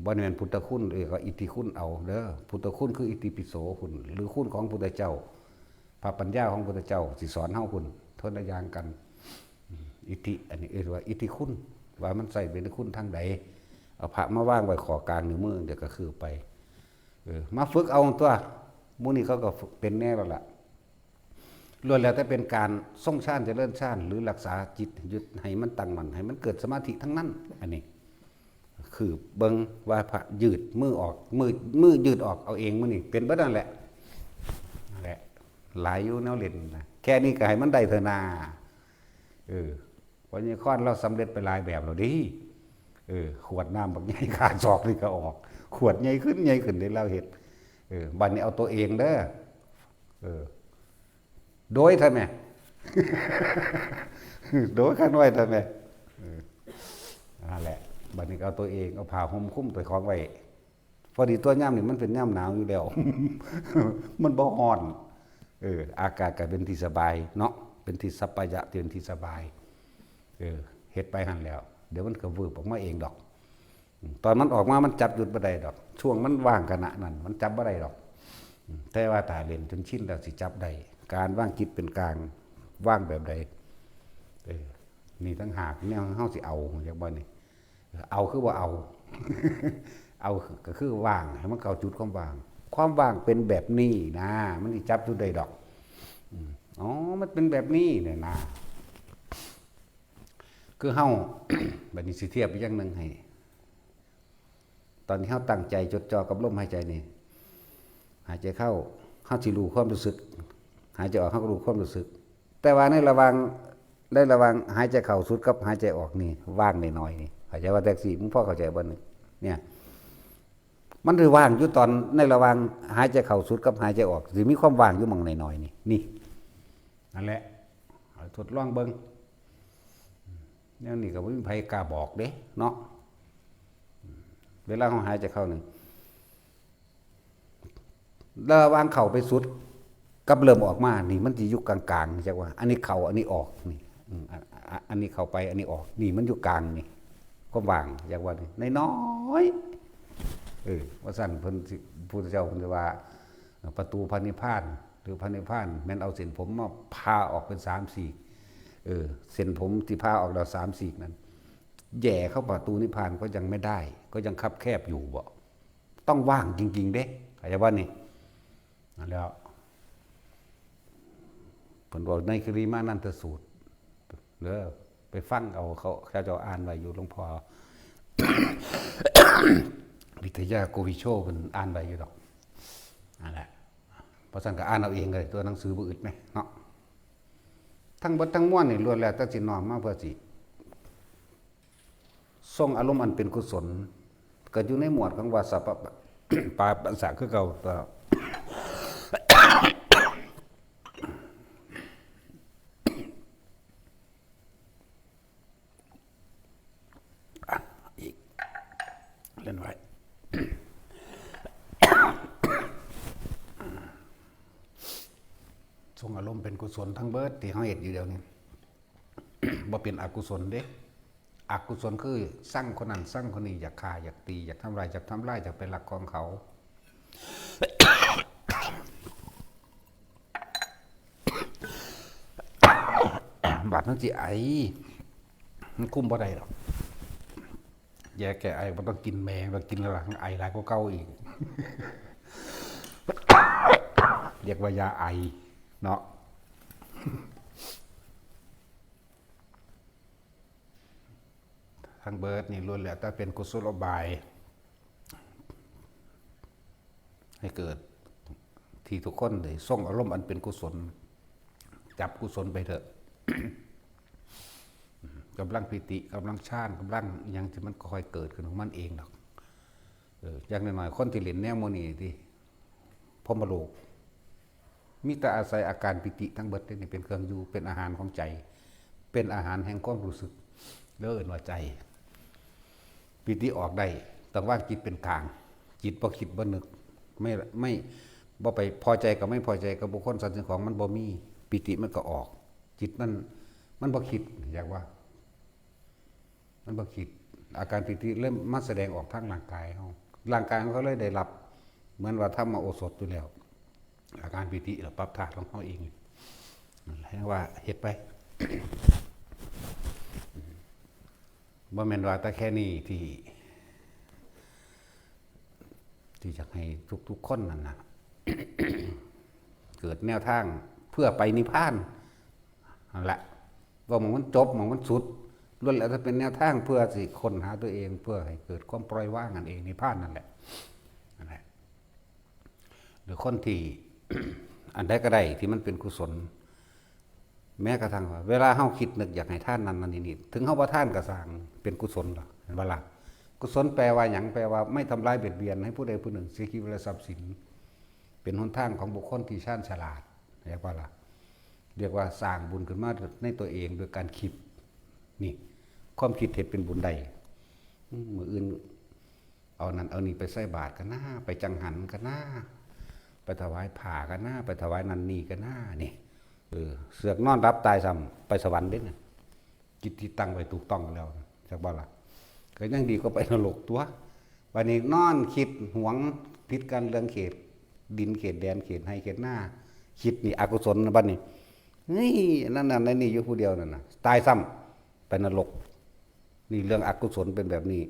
บ่แม่นพุทธคุณ เออ ก็อิทธิคุณเอาเด้อ พุทธคุณคืออิติปิโสพุ้น หรือคุณของพุทธเจ้า พระปัญญาของพุทธเจ้าสิสอนเฮาพุ้น คนละอย่างกัน อิทธิ อันนี้เอิ้นว่าอิทธิคุณ ว่ามันใช้เป็นคุณทางใด เอาพระมาวางไว้ข้อกลางนิ้วมือ เดี๋ยวก็คือไป เออ มาฝึกเอาตัว หมู่นี้เขาก็ฝึกเป็นแน่แล้วล่ะ ล้วนแล้วแต่เป็นการทรงฌานเจริญฌาน หรือรักษาจิตหยุดให้มันตั้งมั่น ให้มันเกิดสมาธิทั้งนั้น อันนี้ คือเบิ่งว่าพระยืดมือออก มือ มือยืดออกเอาเองมื้อนี้ เป็นเบิดนั่นแหละ หลายอยู่แนวเล่นนะ แค่นี้ก็ให้มันได้เถอะนา เออ เพราะนี่ค้อนเราสำเร็จไปหลายแบบแล้วเด้ เออ ขวดน้ำบักใหญ่ขาศอกนี่ก็ออก ขวดใหญ่ขึ้นใหญ่ขึ้นเด้ เราเฮ็ด เออ บัดนี้เอาตัวเองเด้อ เออ โดยทำไม โดยข้าน้อยทำไม เออ นั่นแหละ บัดนี้ก็เอาตัวเอง เอาผ้าห่มคลุมตัวของไว้ พอดีตัวยามนี่มันเป็นยามหนาวอยู่แล้ว มันบ่ฮ้อน เออ อากาศก็เป็นที่สบายเนาะ เป็นที่สัปปายะ เป็นที่สบาย เออ เฮ็ดไปหั่นแหล้ว เดี๋ยวมันก็วืบออกมาเองดอก อืม ตอนมันออกมามันจับหยุดบ่ได้ดอก ช่วงมันว่างขณะนั้น มันจับบ่ได้ดอก อืม แต่ว่าถ้าเล่นจนชินแล้วสิจับได้ การวางจิตเป็นกลาง วางแบบใด เออ นี่ต่างหากแนวเฮาสิเอา จักบ่นี่ เอาคือบ่เอา เอาก็คือว่าง ให้มันเข้าจุดความว่าง ความว่างเป็นแบบนี้นะ มันสิจับจุดได้ดอก อืม อ๋อ มันเป็นแบบนี้เนี่ยนะ คือเฮา บัดนี้สิเทียบอีกอย่างหนึ่งให้ ตอนที่เฮาตั้งใจจดจ่อกับลมหายใจนี่ หายใจเข้า เฮาสิรู้ความรู้สึก หายใจออก เฮาก็รู้ความรู้สึก แต่ว่าในระหว่าง ในระหว่างหายใจเข้าสุดกับหายใจออกนี่ ว่างหน่อยๆนี่ เข้าใจว่าแท็กซี่ มึงพอเข้าใจบ่นี่ เนี่ย มันสิว่างอยู่ตอนในระหว่างหายใจเข้าสุดกับหายใจออก สิมีความว่างอยู่หม่องหน่อยๆนี่ นี่ นั่นแหละ เอาทดลองเบิ่ง แนวนี้ก็บ่มีไผกล้าบอกเด้เนาะ เวลาเฮาหายใจเข้านี่ ระหว่างเข้าไปสุด กับเริ่มออกมานี่ มันสิอยู่กลางๆ จักว่า อันนี้เข้า อันนี้ออกนี่ อืม อ่ะ อ่ะ อันนี้เข้าไป อันนี้ออก นี่มันอยู่กลางนี่ ความว่าง จักว่านี่ น้อยๆ เออ ว่าซั่นเพิ่นสิ พุทธเจ้าเพิ่นสิว่า ประตูพระนิพพาน หรือพระนิพพาน แม่นเอาเส้นผมมาผ่าออกเป็นสามซีก เออ เส้นผมที่ผ่าออกแล้วสามซีกนั้น แหย่เข้าประตูนิพพานก็ยังไม่ได้ ก็ยังคับแคบอยู่บ่ ต้องว่างจริงๆ เด้ เข้าใจบ่นี่ นั่นแหล้ว เพิ่นบอกในคริมานันทสูตร เด้อ ไปฟังเอา เขา เขาเจ้าอ่านไว้อยู่ หลวงพ่อ วิทยาโกวิโช เพิ่นอ่านไว้อยู่ดอก นั่นแหละ เพราะฉะนั้นก็อ่านเอาเองเลย ตัวหนังสือบ่อึดแหมเนาะ ทั้งเบิดทั้งมวลนี่ล้วนแล้วแต่สิน้อมมาเพื่อสิ ทรงอารมณ์อันเป็นกุศล ก็อยู่ในหมวดของวาสาปะ ปาปะสะคือเก่า อ่ะ อีก เล่นไว้ ทรงอารมณ์เป็นกุศลทั้งเบิดที่เฮาเฮ็ดอยู่เดี๋ยวนี้ บ่เป็นอกุศลเด้ อกุศลคือซังคนนั้นซังคนนี้ อยากฆ่า อยากตี อยากทำลาย อยากทำลาย อยากไปลักของเขา บาดมันสิไอ มันคุมบ่ได้หรอก ยาแก้ไอบ่ต้องกินแหม บ่กินแล้วล่ะ ไอหลายกว่าเก่าอีก เรียกว่ายาไอเนาะ ทั้งเบิดนี่ล้วนแล้วแต่เป็นกุศโลบาย ให้เกิด ที่ทุกคนได้ทรงอารมณ์อันเป็นกุศล จับกุศลไปเถอะ กำลังปีติ กำลังฌาน กำลังอิหยังที่มันค่อยเกิดขึ้นของมันเองดอก เออ อย่างน้อยๆ คนที่เล่นแนวโมนี่ที่พรหมโลก มีแต่อาศัยอาการปีติทั้งเบิดนี่เป็นเครื่องอยู่ เป็นอาหารของใจ เป็นอาหารแห่งความรู้สึก เรียกว่าใจ ปีติออกได้ ต้องวางจิตเป็นกลาง จิตบ่คิดบ่นึก ไม่ ไม่ บ่ไปพอใจกับไม่พอใจกับบุคคลสัตว์สิ่งของ มันบ่มี ปีติมันก็ออก จิตมัน มันบ่คิด อยากว่า มันบ่คิด อาการปีติเริ่มมาแสดงออกทางร่างกายเฮา ร่างกายของเขาเลยได้รับ เหมือนว่าธรรมโอสถอยู่แล้ว อาการปีติเราปรับธาตุของเขาเอง นั่นแหละว่าเฮ็ดไป บ่แม่นว่าแต่แค่นี้ที่ ที่อยากให้ทุกๆคนนั่นนะ เกิดแนวทางเพื่อไปนิพพาน นั่นแหละ ว่าหม่องมันจบ หม่องมันสุด ล้วนแล้วแต่เป็นแนวทางเพื่อสิค้นหาตัวเอง เพื่อให้เกิดความปล่อยวางนั่นเอง นิพพานนั่นแหละ นั่นแหละ หรือคนที่ อันใดก็ได้ที่มันเป็นกุศล แม้กระทั่งว่าเวลาเฮาคิดนึกอยากให้ทานนั่นนั่นนี่นี่ ถึงเฮาบ่ทานก็ซ่าง เป็นกุศลล่ะ เห็นบ่ล่ะ? กุศลแปลว่าหยัง? แปลว่าไม่ทำร้ายเบียดเบียนให้ผู้ใดผู้หนึ่งเสียชีวิตและทรัพย์สิน เป็นหนทางของบุคคลที่ชาญฉลาด เรียกว่าล่ะ เรียกว่าสร้างบุญขึ้นมาในตัวเองโดยการคิด นี่ ความคิดเฮ็ดเป็นบุญได้ อืม มื้ออื่น เอานั่นเอานี่ไปใส่บาตรกันนะ ไปจังหันกันนะ ไปถวายผ้ากันนะ ไปถวายนั่นนี่กันนะ นี่ เออ เสือกนอนหลับตายซ้ำ ไปสวรรค์เด้นะ จิตที่ตั้งไว้ถูกต้องแล้ว จักบ่ล่ะ? ก็ยังดีกว่าไปนรกตั๊ว บัดนี้นอนคิดหวงผิดกันเรื่องเขต ดินเขตแดน เขตไฮ่เขตนา คิดนี่อกุศลนะบัดนี้ นี่ นั่นนั่นนี่อยู่ผู้เดียวนั่นน่ะ ตายซ้ำ ไปนรก นี่เรื่องอกุศลเป็นแบบนี้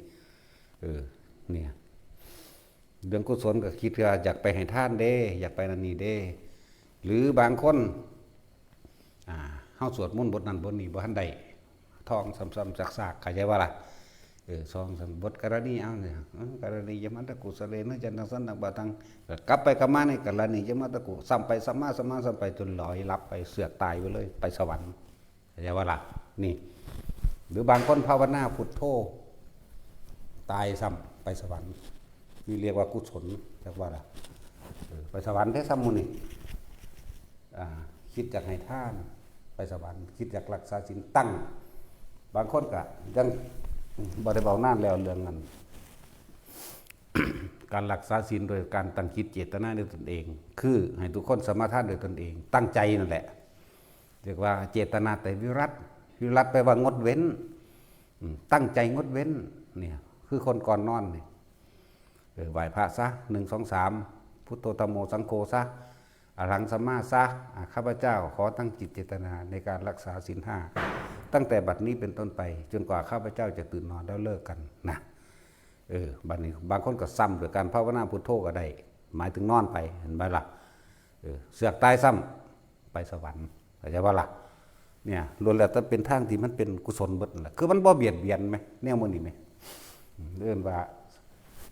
เออ เนี่ย เรื่องกุศลก็คิดว่าอยากไปให้ทานเด้ อยากไปนั่นนี่เด้ หรือบางคน อ่า เฮาสวดมนต์บทนั้นบทนี้บ่ทันได้ ท่องซ้ำๆซากๆ เข้าใจบ่ล่ะ? เออ ท่องซ้ำบทกรณี เอาเนี่ย เออ กรณียมัตตกุสเลนะจันตังสันตังปะตัง ก็กลับไปกลับมาในกรณียมัตตกุ ซ้ำไปซ้ำมา ซ้ำมาซ้ำไป จนลอยหลับไป เสือกตายไปเลย ไปสวรรค์ เข้าใจบ่ล่ะ? นี่ หรือบางคนภาวนาพุทโธ ตายซ้ำ ไปสวรรค์ นี่เรียกว่ากุศล จักบ่ล่ะ? เออ ไปสวรรค์เด้ซ้ำหมู่นี่ อ่า คิดอยากให้ทาน ไปสวรรค์ คิดอยากรักษาศีล ตั้ง บางคนก็ยัง บ่ได้เว้านานแล้วเรื่องนั้น การรักษาศีลโดยการตั้งจิตเจตนาด้วยตนเอง คือให้ทุกคนสมาทานด้วยตนเอง ตั้งใจนั่นแหละ เรียกว่าเจตนาไตรวิรัต วิรัตแปลว่างดเว้น อืม ตั้งใจงดเว้น เนี่ย คือคนก่อนนอนนี่ เออ ไหว้พระซะ หนึ่ง สอง สาม พุทโธ ธัมโม สังโฆ ซะ อะระหังสัมมา ซะ อ่ะ ข้าพเจ้าขอตั้งจิตเจตนาในการรักษาศีลห้า ตั้งแต่บัดนี้เป็นต้นไป จนกว่าข้าพเจ้าจะตื่นนอนแล้วเลิกกัน นะ เออ บัดนี้บางคนก็ซ้ำด้วยการภาวนาพุทโธก็ได้ หมายถึงนอนไป เห็นบ่ล่ะ? เออ เสือกตายซ้ำ ไปสวรรค์ เข้าใจบ่ล่ะ? เนี่ย ล้วนแล้วแต่เป็นทางที่มันเป็นกุศลเบิดนั่นแหละ คือมันบ่เบียดเบียนแหม แนวหมู่นี้แหม เอิ้นว่า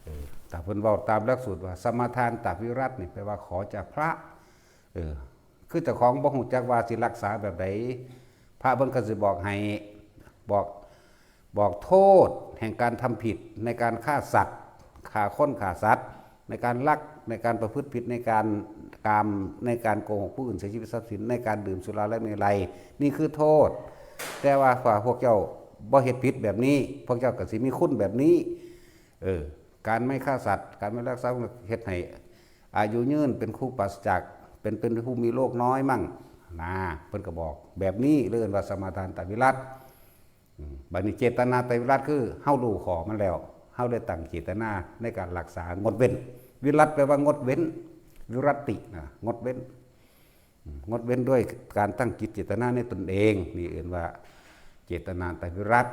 เออ ถ้าเพิ่นเว้าตามหลักสูตรว่า สมาทานตวิรัตนี่ แปลว่าขอจากพระ เออ คือเจ้าของบ่ฮู้จักว่าสิรักษาแบบใด พระเพิ่นก็สิบอกให้ บอก บอกโทษแห่งการทำผิดในการฆ่าสัตว์ ฆ่าคนฆ่าสัตว์ ในการลัก ในการประพฤติผิด ในการกาม ในการโกหกผู้อื่นเสียชีวิตทรัพย์สิน ในการดื่มสุราและเมรัย นี่คือโทษ แต่ว่าพวกเจ้าบ่เฮ็ดผิดแบบนี้ พวกเจ้าก็สิมีคุณแบบนี้ เออ การไม่ฆ่าสัตว์ การไม่ลักทรัพย์ เฮ็ดให้อายุยืน เป็นผู้ปราศจาก เป็น เป็นผู้มีโรคน้อยมั่ง นะ เพิ่นก็บอกแบบนี้ เรียกว่าสมาทานตวิรัต อืม บัดนี้เจตนาไตรวิรัตคือเฮารู้ข้อมันแล้ว เฮาได้ตั้งเจตนาในการรักษางดเว้น วิรัตแปลว่างดเว้น วิรัตตินะ งดเว้น อืม งดเว้นด้วยการตั้งจิตเจตนาในตนเอง นี่เอิ้นว่าเจตนาไตรวิรัต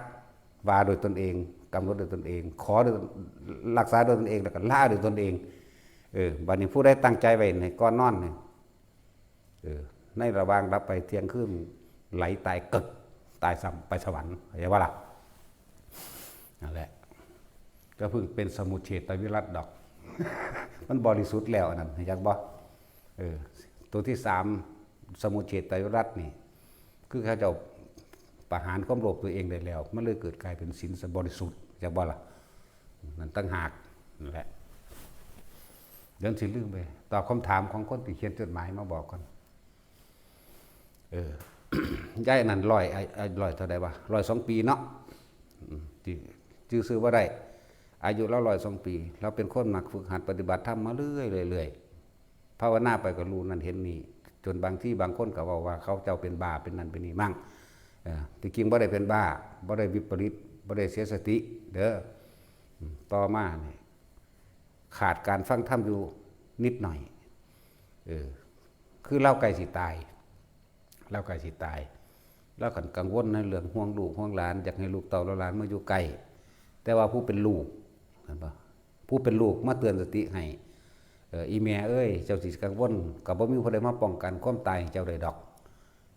ว่าโดยตนเอง กำหนดโดยตนเอง ขอโดย รักษาโดยตนเอง แล้วก็ละโดยตนเอง เออ บัดนี้ผู้ใดตั้งใจไว้ในก่อนนอนนี่ เออ ในระหว่างหลับไปเที่ยงคืนไหลตายกึก ตายซ้ำไปสวรรค์ เข้าใจบ่ล่ะ? นั่นแหละ ก็เพิ่งเป็นสมุจเฉทวิรัตดอก มันบริสุทธิ์แล้วอันนั้น รู้จักบ่? เออ ตัวที่สาม สมุจเฉทวิรัตนี่ คือเขาเจ้าประหารความโลภตัวเองได้แล้ว มันเลยเกิดกลายเป็นศีลบริสุทธิ์ รู้จักบ่ล่ะ? นั่นต่างหาก นั่นแหละ เดี๋ยวสิลืมไป ตอบคำถามของคนที่เขียนจดหมายมาบอกก่อน เออ ยายนั่นร้อย อา อา ร้อยเท่าใดวะ ร้อยสองปีเนาะ อืม ที่ ชื่อชื่อบ่ได้ อายุลาวร้อยสองปี ลาวเป็นคนมักฝึกหัดปฏิบัติธรรมมาเรื่อยๆ เรื่อยๆ ภาวนาไปก็รู้นั่นเห็นนี่ จนบางทีบางคนก็เว้าว่าเขาเจ้าเป็นบ้า เป็นนั่นเป็นนี่มั่ง เออ ที่จริงบ่ได้เป็นบ้า บ่ได้วิปริต บ่ได้เสียสติ เด้อ อืม ต่อมานี่ ขาดการฟังธรรมอยู่นิดหน่อย เออ คือลาวใกล้สิตาย ลาวใกล้สิตาย ลาวกังวลในเรื่องห่วงลูกห่วงหลาน อยากให้ลูกเต้าเหล่าหลานมาอยู่ใกล้ แต่ว่าผู้เป็นลูก เห็นบ่? ผู้เป็นลูกมาเตือนสติให้ เออ อีแม่เอ้ย เจ้าสิกังวล ก็บ่มีผู้ใดมาป้องกันความตายให้เจ้าได้ดอก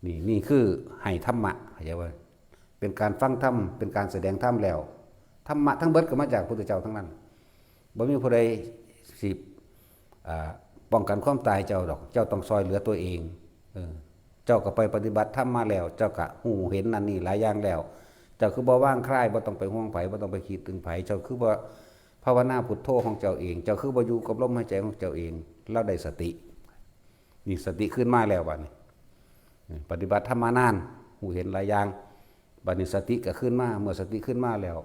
นี่ นี่คือให้ธรรมะ เข้าใจบ่? เป็นการฟังธรรม เป็นการแสดงธรรมแล้ว ธรรมะทั้งเบิดก็มาจากพุทธเจ้าทั้งนั้น บ่มีผู้ใดสิ อ่า ป้องกันความตายเจ้าดอก เจ้าต้องซอยเหลือตัวเอง เออ เจ้าก็ไปปฏิบัติธรรมมาแล้ว เจ้าก็ฮู้เห็นนั่นนี่หลายอย่างแล้ว เจ้าคือบ่วางคลาย บ่ต้องไปห่วงไผ บ่ต้องไปคิดถึงไผ เจ้าคือบ่ภาวนาพุทโธของเจ้าเอง เจ้าคือบ่อยู่กับลมหายใจของเจ้าเอง ลาวได้สติ นี่สติคืนมาแล้วบัดนี้ เออ ปฏิบัติธรรมมานาน ฮู้เห็นหลายอย่าง บัดนี้สติก็คืนมา เมื่อสติคืนมาแล้ว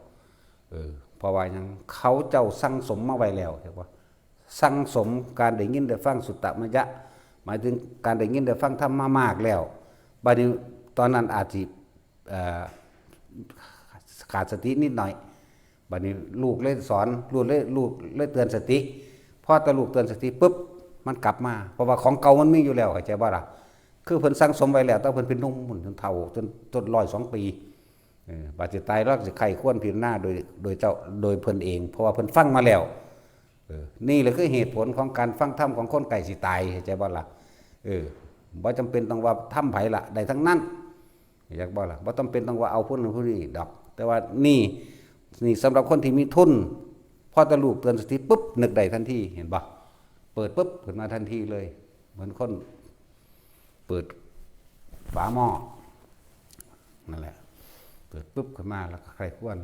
เออ เพราะว่าหยัง เขาเจ้าสั่งสมมาไว้แล้ว เห็นบ่ สั่งสมการได้ยินได้ฟัง สุตตมยะ หมายถึงการได้ยินได้ฟังธรรมมามากแล้ว บัดนี้ตอนนั้นอาจสิ เอ่อ ขาดสตินิดหน่อย บัดนี้ลูกเลยสอน ลูกเลย ลูกเลยเตือนสติ พอแต่ลูกเตือนสติปุ๊บ มันกลับมา เพราะว่าของเก่ามันมีอยู่แล้ว เข้าใจบ่ล่ะ คือเพิ่นสั่งสมไว้แล้ว แต่เพิ่นเป็นหนุ่มพุ้น จนเฒ่า จน จนร้อยสองปี เออ บัดสิตายลาวสิใคร่ควรพิจารณาโดย โดยเจ้า โดยเพิ่นเอง เพราะว่าเพิ่นฟังมาแล้ว เออ นี่แหละคือเหตุผลของการฟังธรรมของคนใกล้สิตาย เข้าใจบ่ล่ะ เออ บ่จำเป็นต้องว่าธรรมไผล่ะ ได้ทั้งนั้น อยากบ่ล่ะ บ่จำเป็นต้องว่าเอาผู้นั้นผู้นี้ดอก แต่ว่านี่ นี่สำหรับคนที่มีทุน พอแต่ลูกเตือนสติปุ๊บ นึกได้ทันที เห็นบ่ เปิดปุ๊บ ขึ้นมาทันทีเลย เหมือนคนเปิดฝาหม้อ นั่นแหละ เปิดปุ๊บขึ้นมา แล้วก็ใคร่ควร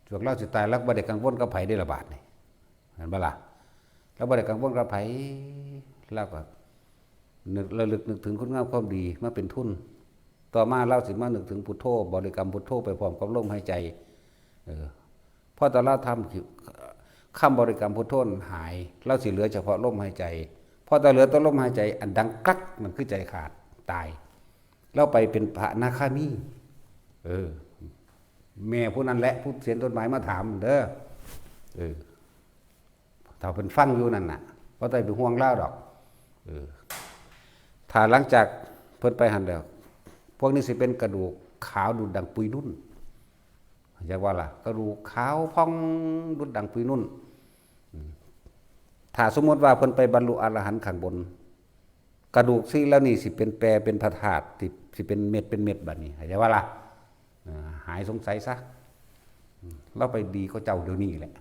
ช่วงลาวสิตาย ลาวบ่ได้กังวลกับไผเด้ละบาดนี่ เห็นบ่ล่ะ ลาวบ่ได้กังวลกับไผ ลาวก็นึก ระลึกนึกถึงคุณงามความดีมาเป็นทุน ต่อมาลาวสิมานึกถึงพุทโธ บริกรรมพุทโธไปพร้อมกับลมหายใจ เออ พอแต่ลาวทำ คำบริกรรมพุทโธหาย ลาวสิเหลือเฉพาะลมหายใจ พอแต่เหลือแต่ลมหายใจ อันดังกรัก มันคือใจขาด ตาย ลาวไปเป็นพระอนาคามี เออ แม่ผู้นั้นแหละ ผู้เขียนจดหมายมาถามเด้อ เออ ถ้าเพิ่นฟังอยู่นั่นน่ะ บ่ต้องไปห่วงลาวดอก เออ ถ้าหลังจากเพิ่นไปหั่นแล้ว พวกนี้สิเป็นกระดูกขาวดุจดังปุยนุ่น เข้าใจบ่ล่ะ กระดูกขาวผ่องดุจดังปุยนุ่น อืม ถ้าสมมุติว่าเพิ่นไปบรรลุอรหันต์ข้างบน กระดูกซี่เหล่านี้สิเป็นแปรเป็นพระธาตุ สิ สิเป็นเม็ดเป็นเม็ดบัดนี้ เข้าใจบ่ล่ะ เอ่อ หายสงสัยซะ อืม ลาวไปดีกว่าเจ้าเดี๋ยวนี้แหละ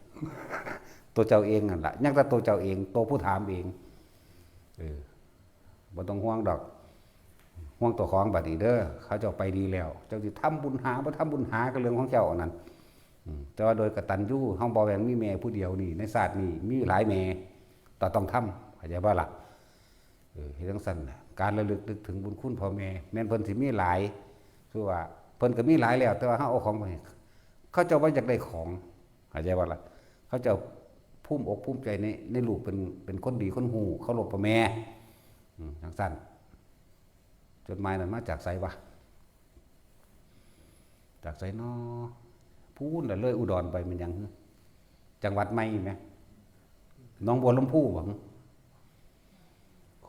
ตัวเจ้าเองนั่นล่ะ ยังแต่ตัวเจ้าเอง ตัวผู้ถามเอง เออ บ่ต้องห่วงดอก ห่วงตัวของบัดนี้เด้อ เขาเจ้าไปดีแล้ว เจ้าสิทำบุญหา บ่ทำบุญหาก็เรื่องของเจ้าอันนั้น อืม แต่ว่าโดยกตัญญู เฮาบ่แม่นมีแม่ผู้เดียวนี่ ในชาตินี้มีหลายแม่ แต่ต้องทำ เข้าใจบ่ล่ะ เออ เฮ็ดจั่งซั้นน่ะ การระลึกนึกถึงบุญคุณพ่อแม่ แม่นเพิ่นสิมีหลาย คือว่าเพิ่นก็มีหลายแล้ว แต่ว่าเฮาเอาของไปให้ เขาเจ้าว่าอยากได้ของ เข้าใจบ่ล่ะ เขาเจ้าภูมิอกภูมิใจใน ในลูกเป็น เป็นคนดีคนฮู้ เคารพพ่อแม่ อืม จั่งซั้น จดหมายนั้นมาจากไสวะ จากไสน้อ พู้นละ เลยอุดรไปแม่นหยัง จังหวัดใหม่แหม หนองบัวลำภูบ่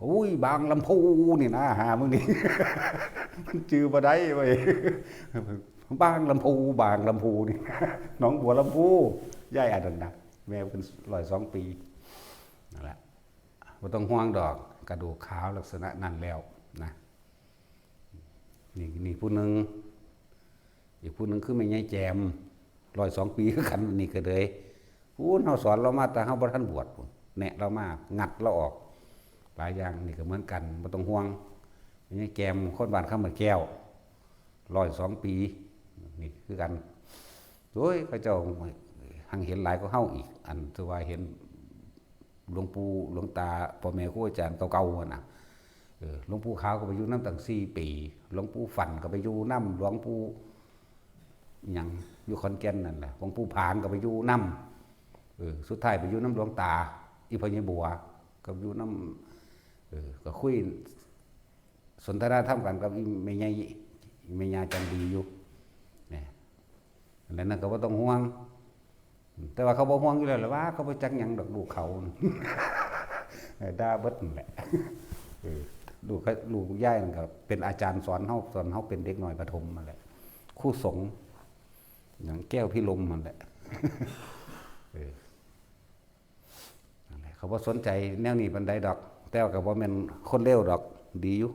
อุ้ย บางลำพูนี่นะ หามึงนี่ มันจื่อบ่ได้เว้ย บางลำพู บางลำพูนี่ หนองบัวลำภู ยายอันนั้นนะ แม่เพิ่นร้อยสองปี นั่นแหละ บ่ต้องห่วงดอก กระดูกขาวลักษณะนั้นแล้วนะ นี่ นี่ผู้หนึ่ง อีกผู้หนึ่งคือแม่ยายแจ่ม ร้อยสองปีคือกัน นี่ก็เลย พู้น เฮาสอนลาวมาแต่เฮาบ่ทันบวชพู้น แนะลาวมา งัดลาวออก หลายอย่าง นี่ก็เหมือนกัน บ่ต้องห่วง แม่ยายแจ่ม คนบ้านคำเหมือนแก้ว ร้อยสองปี นี่คือกัน โอ้ย เขาเจ้าหังเห็นหลายกว่าเฮาอีก อันที่ว่าเห็นหลวงปู่หลวงตา พ่อแม่ครูอาจารย์เก่าๆหั่นน่ะ เออ หลวงปู่ขาวก็ไปอยู่นำตั้งสี่ปี หลวงปู่ฟั่นก็ไปอยู่นำ หลวงปู่หยัง อยู่ขอนแก่นนั่นแหละ หลวงปู่ผางก็ไปอยู่นำ เออ สุดท้ายไปอยู่นำหลวงตา อีพ่อใหญ่บัว ก็อยู่นำ เออ ก็คุย สนทนาธรรมกันกับอีแม่ใหญ่ อีแม่ย่าจันดีอยู่ เนี่ย อันนั้นก็บ่ต้องห่วง แต่ว่าเขาบ่ห่วงอยู่แล้วล่ะว่า เขาบ่จักหยังดอกลูกเขา ด่าเบิดนั่นแหละ เออ ลูกเขา ลูกยายนั่นก็เป็นอาจารย์สอนเฮา สอนเฮาเป็นเด็กน้อยประถมนั่นแหละ ครูสงฆ์ หยังแก้วพิรมนั่นแหละ เออ นั่นแหละ เขาบ่สนใจแนวนี้ปานใดดอก แต่ว่าก็บ่แม่นคนเลวดอก ดีอยู่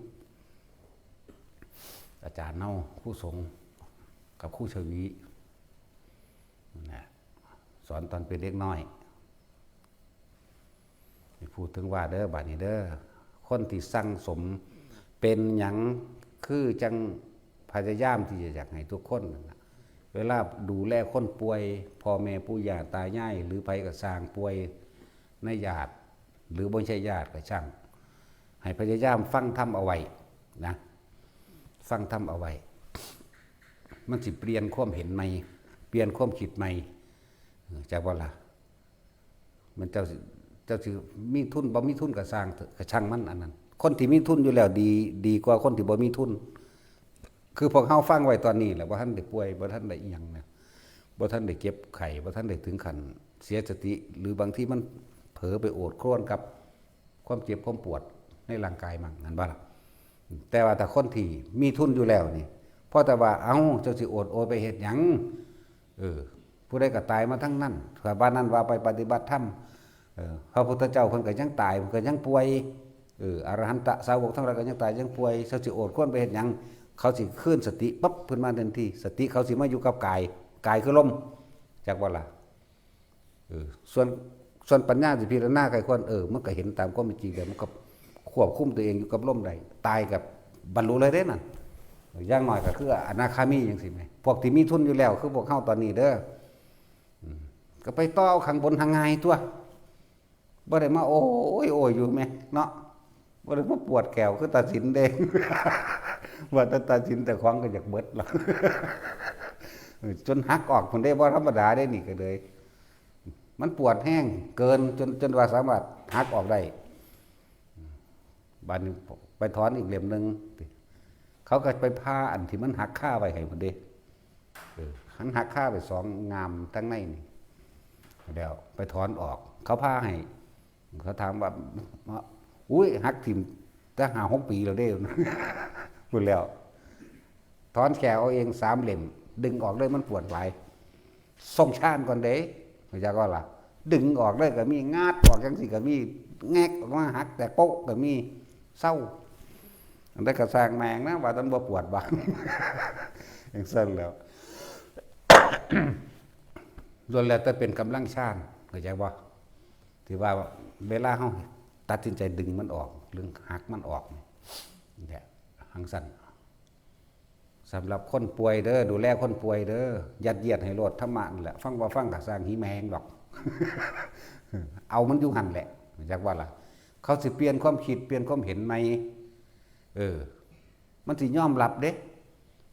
อาจารย์เฮา ครูสงฆ์กับครูชวี นั่นแหละ สอนตอนเป็นเด็กน้อย พูดถึงว่าเด้อ บัดนี้เด้อ คนที่สั่งสมเป็นหยัง คือจังพยายามที่จะอยากให้ทุกคนนั่นล่ะ เวลาดูแลคนป่วย พ่อแม่ปู่ย่าตายาย หรือไผก็ซ่างป่วยในญาติ หรือบ่ใช่ญาติก็ช่าง ให้พยายามฟังธรรมเอาไว้นะ ฟังธรรมเอาไว้ มันสิเปลี่ยนความเห็นใหม่ เปลี่ยนความคิดใหม่ เออ จักบ่ล่ะ มันเจ้าสิ เจ้าสิมีทุนบ่มีทุนก็ซ่างเถอะ ก็ช่างมันอันนั้น คนที่มีทุนอยู่แล้วดี ดีกว่าคนที่บ่มีทุน คือพวกเฮาฟังไว้ตอนนี้แหละ บ่ทันได้ป่วย บ่ทันได้อิหยังนะ บ่ทันได้เจ็บไข้ บ่ทันได้ถึงขั้นเสียสติ หรือบางทีมันเผลอไปโอดครวญกับความเจ็บความปวดในร่างกายมั่ง นั่นบ่ล่ะ แต่ว่าถ้าคนที่มีทุนอยู่แล้วนี่ พอแต่ว่า เอ้า เจ้าสิโอดโอยไปเฮ็ดหยัง เออ ผู้ใดก็ตายมาทั้งนั้น ถ้าบ้านนั้นว่าไปปฏิบัติธรรม เออ พระพุทธเจ้าเพิ่นก็ยังตาย เพิ่นก็ยังป่วย เออ อรหันตสาวกทั้งหลายก็ยังตายยังป่วย เขาสิโอดครวญไปเฮ็ดหยัง เขาสิคืนสติปั๊บขึ้นมาทันที สติเขาสิมาอยู่กับกาย กายคือลม จักบ่ล่ะ เออ ส่วน ส่วนปัญญาสิพิจารณาไขควร เออ มันก็เห็นตามความเป็นจริง แต่มันก็ควบคุมตัวเองอยู่กับลมได้ ตายกับบรรลุเลยเด้นั่น อย่างน้อยก็คืออนาคามีจังซี่แหม พวกที่มีทุนอยู่แล้ว คือพวกเฮาตอนนี้เด้อ อืม ก็ไปต่อเอาข้างบนหาง่ายตัว บ่ได้มาโอ้ยโอ้ยอยู่แหมเนาะ บ่ได้มาปวดแข้วคือตาสินเด้ ว่าแต่ตาสินแต่ของก็อยากเบิดแล้ว จนหักออกพุ้นเด้ บ่ธรรมดาเด้นี่ก็เลย มันปวดแฮงเกินจน จนว่าสามารถหักออกได้ บาดนี้ไปถอนอีกเล่มหนึ่ง เขาก็ไปผ่าอันที่มันหักคาไว้ให้พุ้นเด้ เออ หันหักคาไปสองงามทั้งในนี่ แล้วไปถอนออก เขาผ่าให้ เขาถามว่า อุ้ย หักถิ่มตั้งห้าหกปีแล้วเด้ พุ้นแล้ว ถอนแข้วเอาเองสามเล่ม ดึงออกเลยมันปวดหลาย ส่งฌานก่อนเด้ รู้จักบ่ล่ะ ดึงออกเลยก็มี งัดออกจังซี่ก็มี แงกออกมาหักแตกโป๊ะก็มี เซา อันใดก็ซ่างแม่งนะ ว่ามันบ่ปวดบ่า จังซั่นแหล้ว ล้วนแล้วแต่เป็นกำลังฌาน เข้าใจบ่ ที่ว่าเวลาเฮาตัดสินใจดึงมันออก หรือหักมันออกนี่แหละ จังซั่น สำหรับคนป่วยเด้อ ดูแลคนป่วยเด้อ ยัดเยียดให้โลดธรรมะนั่นแหละ ฟังบ่ฟังก็ซ่าง หีแม่งดอก เอามันอยู่หั่นแหละ จักว่าล่ะ เขาสิเปลี่ยนความคิด เปลี่ยนความเห็นใหม่ เออ มันสิยอมรับเด้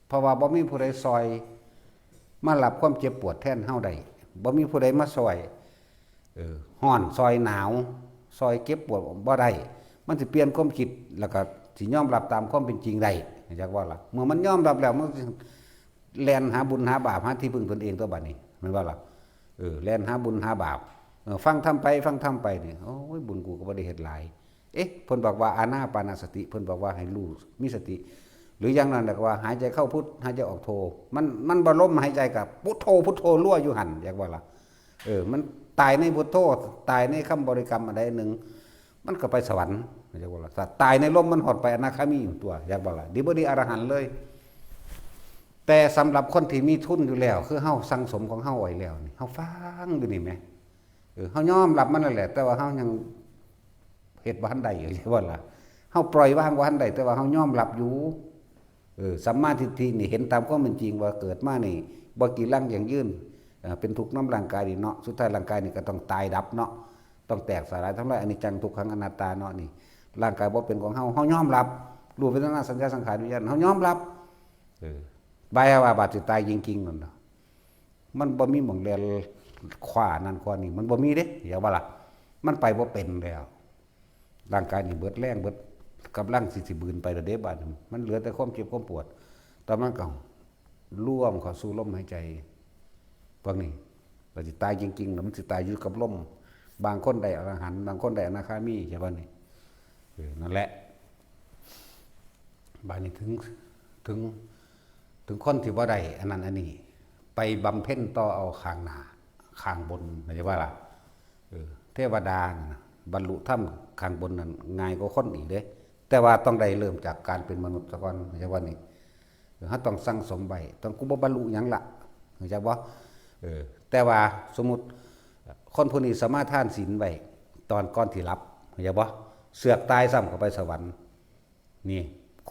เพราะว่าบ่มีผู้ใดซ่อยมารับความเจ็บปวดแทนเฮาได้ บ่มีผู้ใดมาซ่อย เออ ฮ้อนซ่อยหนาว ซ่อยเจ็บปวดบ่ได้ มันสิเปลี่ยนความคิด แล้วก็สิยอมรับตามความเป็นจริงได้ จักว่าล่ะ เมื่อมันยอมรับแล้ว มันสิแล่นหาบุญหาบาป หาที่พึ่งตนเองตัวบัดนี้ แม่นบ่ล่ะ เออ แล่นหาบุญหาบาป เออ ฟังธรรมไป ฟังธรรมไปนี่ โอ้ย บุญกูก็บ่ได้เฮ็ดหลาย เอ๊ะ เพิ่นบอกว่าอานาปานสติ เพิ่นบอกว่าให้รู้ มีสติ หรืออย่างนั้นแหละก็ว่าหายใจเข้าพุท หายใจออกโท มัน มันบ่ลมหายใจกับพุทโธ พุทโธรัวอยู่หั่น จักว่าล่ะ เออ มันตายในพุทโธ ตายในคำบริกรรมอันใดหนึ่ง มันก็ไปสวรรค์ จักว่าล่ะ ถ้าตายในลมมันฮอดไปอนาคามีอยู่ตัว จักว่าล่ะ ดีบ่ดีอรหันต์เลย แต่สำหรับคนที่มีทุนอยู่แล้ว คือเฮาสั่งสมของเฮาไว้แล้วนี่ เฮาฟังอยู่นี่แหม เออ เฮายอมรับมันนั่นแหละ แต่ว่าเฮายังเฮ็ดบ่ทันได้อยู่ จักว่าล่ะ เฮาปล่อยวางบ่ทันได้ แต่ว่าเฮายอมรับอยู่ เออ สัมมาทิฏฐินี่เห็นตามความเป็นจริงว่าเกิดมานี่ บ่กีรังยั่งยืน เอ่อ เป็นทุกข์นำร่างกายนี่เนาะ สุดท้ายร่างกายนี่ก็ต้องตายดับเนาะ ต้องแตกสลายทำลาย อนิจจังทุกขังอนัตตาเนาะนี่ ร่างกายบ่เป็นของเฮา เฮายอมรับ รูปเวทนาสัญญาสังขารวิญญาณ เฮายอมรับ เออ บายว่าบาดสิตายจริงๆนั่นน่ะ มันบ่มีหม่องแล่นคว้านั่นคว้านี่ มันบ่มีเด้ อย่าว่าล่ะ มันไปบ่เป็นแล้ว ร่างกายนี่เบิดแรง เบิดกำลังสิ สิบืนไปแล้วเด้ บาดนี้ มันเหลือแต่ความเจ็บความปวด แต่มันก็รวมเข้าสู่ลมหายใจ พวกนี้ ก็สิตายจริงๆ แล้วมันสิตายอยู่กับลม บางคนได้อรหันต์ บางคนได้อนาคามี ใช่บ่นี่ เออ นั่นแหละ บาดนี้ถึง ถึง ถึงคนที่บ่ได้อันนั้นอันนี้ ไปบำเพ็ญต่อเอาข้างหน้า ข้างบน เข้าใจว่าล่ะ เออ เทวดานั่นน่ะ บรรลุธรรมข้างบนนั่นง่ายกว่าคนอีกเด้ แต่ว่าต้องได้เริ่มจากการเป็นมนุษย์ซะก่อน เข้าใจว่านี่ เออ เฮาต้องสั่งสมไว้ ต้อง กูบ่บรรลุหยังละ เข้าใจบ่ เออ แต่ว่าสมมุติ คนผู้นี้สมาทานศีลไว้ ตอนก่อนที่หลับ เข้าใจบ่? เสือกตายซ้ำเข้าไปสวรรค์ นี่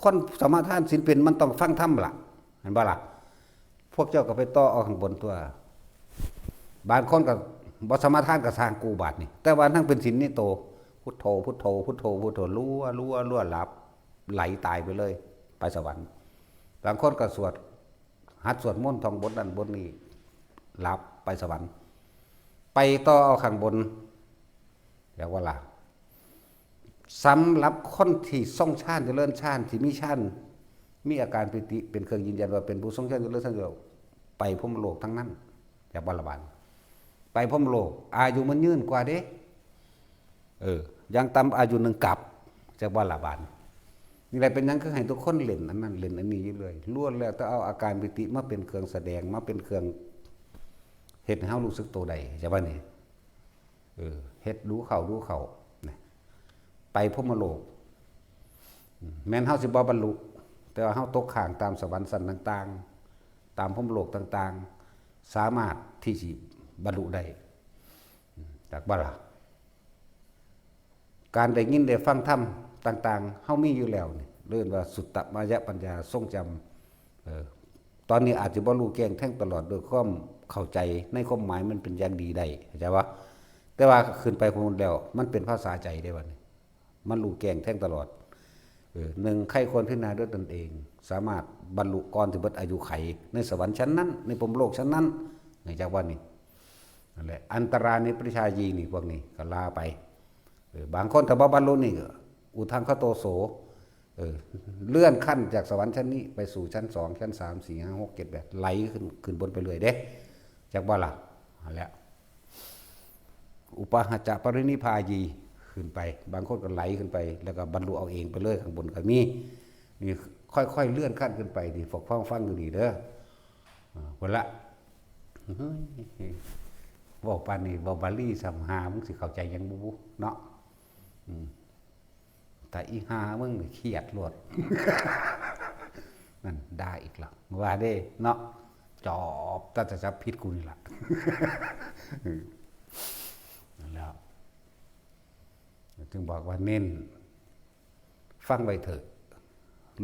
คนสมาทานศีลเป็นมันต้องฟังธรรมล่ะ เห็นบ่ล่ะ? พวกเจ้าก็ไปต่อเอาข้างบนตัว บางคนก็บ่สมาทานก็สร้างกูบาดนี่ แต่ว่านั่งเป็นศีลนี่โต พุทโธ พุทโธ พุทโธ พุทโธ รัว รัว รัว หลับ ไหลตายไปเลย ไปสวรรค์ บางคนก็สวด หัดสวดมนต์ท่องบทนั้นบทนี้ หลับไปสวรรค์ ไปต่อเอาข้างบน เรียกว่าล่ะ สำหรับคนที่ทรงฌานเจริญฌาน ที่มีฌาน มีอาการปีติเป็นเครื่องยืนยันว่าเป็นผู้ทรงฌานเจริญฌาน ไปพรหมโลกทั้งนั้น จากบาลบาน ไปพรหมโลก อายุมันยืนกว่าเด้ เออ อย่างต่ำอายุหนึ่งกับ จากบาลบาน นี่แหละเป็นหยังคือให้ทุกคนเล่นอันนั้นเล่นอันนี้อยู่เลย ล้วนแล้วแต่เอาอาการปีติมาเป็นเครื่องแสดง มาเป็นเครื่องเฮ็ดให้เฮารู้สึกตัวได้ ใช่ปะนี่? เออ เฮ็ดดูเข้าดูเข้านะ ไปพรหมโลก อืม แม้นเฮาสิบ่บรรลุ แต่ว่าเฮาตกค้างตามสวรรค์ชั้นต่างๆ ตามพรหมโลกต่างๆ สามารถที่สิบรรลุได้ อืม จากบ่ล่ะ? การได้ยินได้ฟังธรรมต่างๆ เฮามีอยู่แล้วนี่ เรียกว่าสุตตมยปัญญาทรงจำ เออ ตอนนี้อาจจะบ่รู้แจ้งแทงตลอดด้วยความเข้าใจในความหมายมันเป็นอย่างดีได้ เข้าใจปะ? แต่ว่าขึ้นไปพุ้นแล้ว มันเป็นภาษาใจได้บัดนี้ มันรู้แจ้งแทงตลอด เออ หนึ่ง ใคร่ครวญพิจารณาด้วยตนเอง สามารถบรรลุก่อนสิเบิดอายุไข ในสวรรค์ชั้นนั้น ในพรหมโลกชั้นนั้น เข้าใจปะนี่ นั่นแหละ อันตรานิปริชายีนี่ พวกนี้ก็ลาไป เออ บางคนถ้าบ่บรรลุนี่ก็ อุทังคโตโส เออ เลื่อนขั้นจากสวรรค์ชั้นนี้ไปสู่ชั้นสอง ชั้นสาม สี่ ห้า หก เจ็ด แปด ไหลขึ้น ขึ้นบนไปเรื่อยเด้ จักบ่ล่ะ? นั่นแหละ อุปาหะจะปรินิพพายี ขึ้นไป บางคนก็ไหลขึ้นไป แล้วก็บรรลุเอาเองไปเลย ข้างบนก็มี นี่ค่อยๆ เลื่อนขั้นขึ้นไป นี่ พวกฟังๆ อยู่นี่เด้อ อ่า พุ้นละ เฮ้ย เว้าปานนี้ เว้าบาลีซ้ำ หา มึงสิเข้าใจหยังบ่บุ เนาะ อืม แต่อีห่ามึงนี่เครียดโลด นั่นด่าอีกละ ว่าเด้ เนาะ จอบ แต่จะจับผิดกูนี่ล่ะ อืม นั่นแหละ จึงบอกว่าเน้น ฟังไว้เถอะ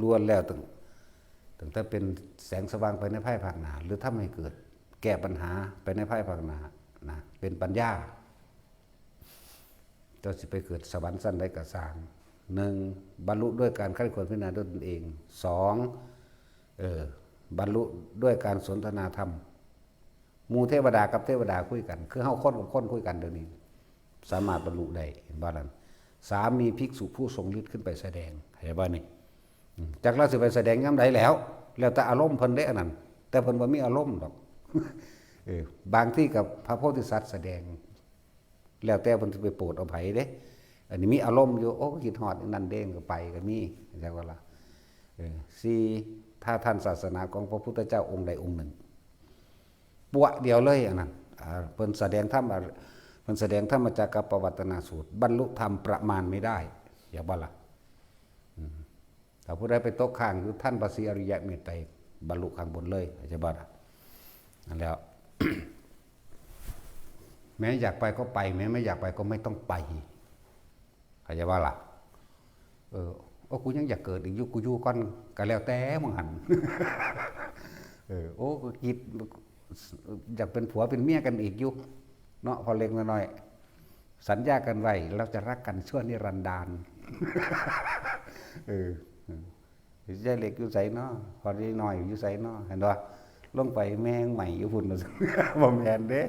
ล้วนแล้วตั้ง ตั้งแต่เป็นแสงสว่างไปในภายภาคหน้า หรือทำให้เกิดแก้ปัญหาไปในภายภาคหน้านะ เป็นปัญญา เจ้าสิไปเกิดสวรรค์ชั้นใดก็ซ่าง หนึ่ง บรรลุด้วยการใคร่ครวญพิจารณาด้วยตนเอง สอง เออ บรรลุด้วยการสนทนาธรรม หมู่เทวดากับเทวดาคุยกัน คือเฮาคนกับคนคุยกันเดี๋ยวนี้ สามารถบรรลุได้ เห็นบ่นั่น? สาม มีภิกษุผู้ทรงฤทธิ์ขึ้นไปแสดง เห็นบ่นี่? อืม จักลาวสิไปแสดงยามใดแล้ว แล้วแต่อารมณ์เพิ่นเด้อันนั้น แต่เพิ่นบ่มีอารมณ์ดอก เออ บางทีกับพระโพธิสัตว์แสดง แล้วแต่เพิ่นสิไปโปรดเอาไผเด้ อันนี้มีอารมณ์อยู่ โอ้ คิดฮอดอันนั้นเด้ ก็ไปก็มี จักว่าล่ะ เออ สี่ ถ้าท่านศาสนาของพระพุทธเจ้าองค์ใดองค์หนึ่ง ปั๊วเดียวเลยอันนั้น อ่า เพิ่นแสดงธรรม เพิ่นแสดงธรรมจักรกัปปวัตตนสูตร บรรลุธรรมประมาณไม่ได้ อย่าบ่ล่ะ อืม ถ้าผู้ใดไปตกค้างอยู่ท่านพระศรีอริยะเมตไตร บรรลุข้างบนเลย เข้าใจบ่ล่ะ? นั่นแหล้ว แม้อยากไปก็ไป แม้ไม่อยากไปก็ไม่ต้องไป เข้าใจบ่ล่ะ? เออ โอ้ กูยังอยากเกิดอีกอยู่ กูอยู่ก่อน ก็แล้วแต่มึงหั่น เออ โอ้ กูคิด อยากเป็นผัวเป็นเมียกันอีกอยู่ เนาะ พอเล็กน้อย สัญญากันไว้ เราจะรักกันชั่วนิรันดร์ เออ เออ ยายเล็กอยู่ไสน้อ พอดีน้อยอยู่ไสน้อ เห็นบ่ ลงไปแม่งใหม่อยู่พุ้น บ่แม่นเด้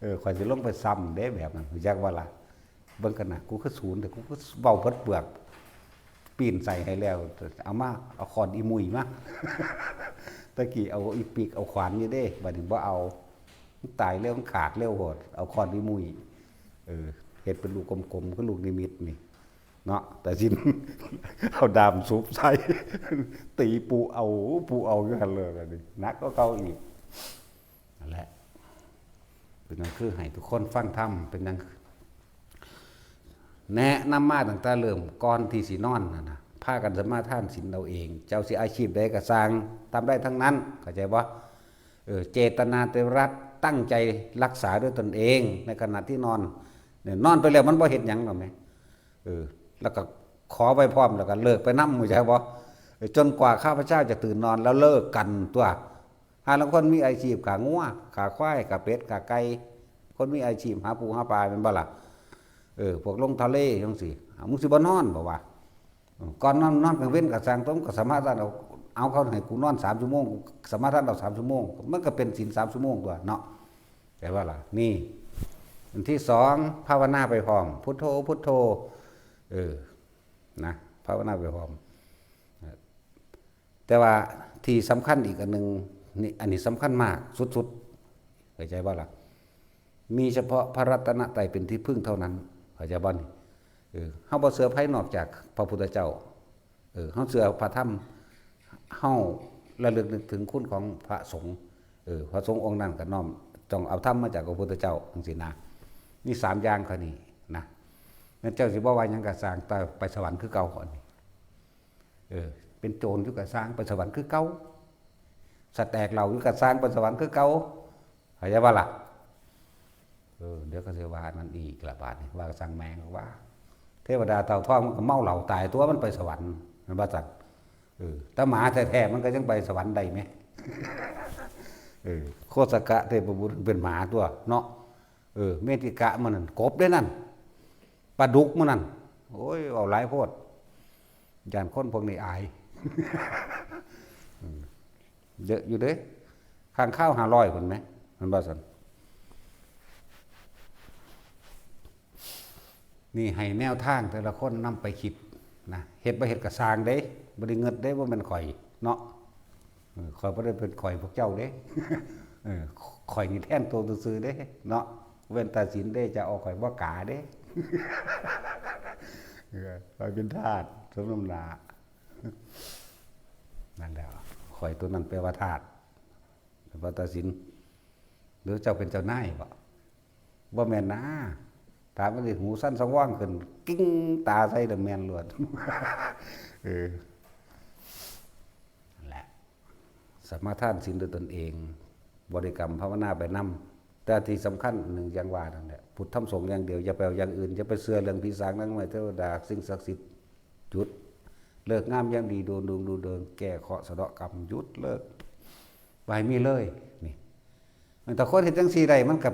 เออ ข้อยสิลงไปซ้ำเด้ แบบนั้น รู้จักบ่ล่ะ? เบิ่งกันนะ กูคือศูนย์ แต่กูคือเว้าเบิดเปลือก ปิ้นใส่ให้แล้ว เอามา เอาค้อนอีหมุ่ยมา ตะกี้เอาอีปิก เอาขวานอยู่เด้ บัดนี้บ่เอา มันตายเร็ว มันขาดเร็วโพด เอาค้อนอีหมุ่ย เออ เฮ็ดเป็นลูกกลมๆ คือลูกนิมิตนี่ เนาะ แต่สิ เอาด้ามสุบใส่ ตีปูเอา ปูเอาอยู่หั่นเลย บัดนี้ หนักกว่าเก่าอีก นั่นแหละ เป็นหยังคือให้ทุกคนฟังธรรม เป็นหยัง แนะนำมาตั้งแต่เริ่มก่อนที่สินอนนั่นนะ พากันสมาทานศีลเอาเอง เจ้าสิอาชีพใดก็ซ่าง ทำได้ทั้งนั้น เข้าใจบ่? เออ เจตนาเตรัตน์ ตั้งใจรักษาด้วยตนเอง ในขณะที่นอน เนี่ย นอนไปแล้วมันบ่เฮ็ดหยังหรอกแหม เออ แล้วก็ขอไปพร้อม แล้วก็เลิกไปนำ เข้าใจบ่? เออ จนกว่าข้าพเจ้าจะตื่นนอนแล้วเลิกกันตัว หาลางคนมีอาชีพฆ่างัว ฆ่าควาย ฆ่าเป็ด ฆ่าไก่ คนมีอาชีพหาปูหาปลา แม่นบ่ล่ะ? เออ พวกลงทะเลจั่งซี้ อ้าว มึงสิบ่นอนบ่วะ? อืม ก่อนนอน นอนกลางเว็นก็ซ่าง ตนก็สมาทานเอา เอาเขาให้กูนอนสามชั่วโมง กูสมาทานเอาสามชั่วโมง มันก็เป็นศีลสามชั่วโมงตัวเนาะ เข้าใจบ่ล่ะ? นี่ อันที่สอง ภาวนาไปพร้อม พุทโธ พุทโธ เออ นะ ภาวนาไปพร้อม แต่ว่าที่สำคัญอีกอันหนึ่ง นี่ อันนี้สำคัญมากสุดๆ เข้าใจบ่ล่ะ? มีเฉพาะพระรัตนตรัยเป็นที่พึ่งเท่านั้น เข้าใจบ่นี่? เออ เฮาบ่เชื่อไผนอกจากพระพุทธเจ้า เออ เฮาเชื่อพระธรรม เฮาระลึกนึกถึงคุณของพระสงฆ์ เออ พระสงฆ์องค์นั้นก็น้อม ต้องเอาธรรมมาจากพระพุทธเจ้า จั่งซี้นะ มีสามอย่างเท่านี้นะ แม่นเจ้าสิบ่ว่าหยังก็ซ่าง แต่ไปสวรรค์คือเก่า อันนี้ เออ เป็นโจรอยู่ก็ซ่าง ไปสวรรค์คือเก่า สแต็กเหล้าอยู่ก็ซ่าง ไปสวรรค์คือเก่า เข้าใจบ่ล่ะ? เออ เดี๋ยวก็สิว่าอันนั้นอีกละบาดนี้ ว่าซ่างแม่งว่า เทวดาเต่าทองมันก็เมาเหล้าตายตัว มันไปสวรรค์ มันว่าซั่น เออ แต่หมาแท้ๆ มันก็ยังไปสวรรค์ได้แหม เออ โคสกะเทพบุตรเป็นหมาตัวเนาะ เออ เมติกะมันนั่นกบเด้นั่น ปลาดุกมันนั่น โอ้ย เว้าหลายโพด ย้านคนพวกนี้อาย อืม เยอะอยู่เด้ ค้างคาวห้าร้อยพุ้นแหม มันว่าซั่น นี่ให้แนวทางแต่ละคนนำไปคิดนะ เฮ็ดบ่เฮ็ดก็ซ่างเด้ บ่ได้เงิดเด้ บ่แม่นข้อยเนาะ เออ ข้อยบ่ได้เป็นข้อยพวกเจ้าเด้ เออ ข้อยนี่แทนตัวซื่อๆเด้เนาะ เว้นแต่ศีลเด้ จะเอาข้อยบ่กาเด้ เออ ข้อยเป็นทาส สมน้ำหน้า นั่นแหละ ข้อยตัวนั้นแปลว่าทาส แปลว่าตัดสิน หรือเจ้าเป็นเจ้านายบ่? บ่แม่นนะ ถามมันสิหูสั้นสองว่างขึ้น กิ้งตาใส่แล้วแม่นโลด เออ นั่นแหละ สมาทานศีลด้วยตนเอง บริกรรมภาวนาไปนำ แต่ที่สำคัญหนึ่งอย่างว่านั่นแหละ พุทธธรรมสงฆ์อย่างเดียว อย่าไปเอาอย่างอื่น อย่าไปเชื่อเรื่องผีสางนางไม้เทวดา สิ่งศักดิ์สิทธิ์ หยุด ฤกษ์งามยามดี ดูดวงดูเดิง แก้เคราะห์สะเดาะกรรม หยุด เลิก บ่ให้มีเลย นี่ แต่คนเฮ็ดจั่งซี้ได้ มันก็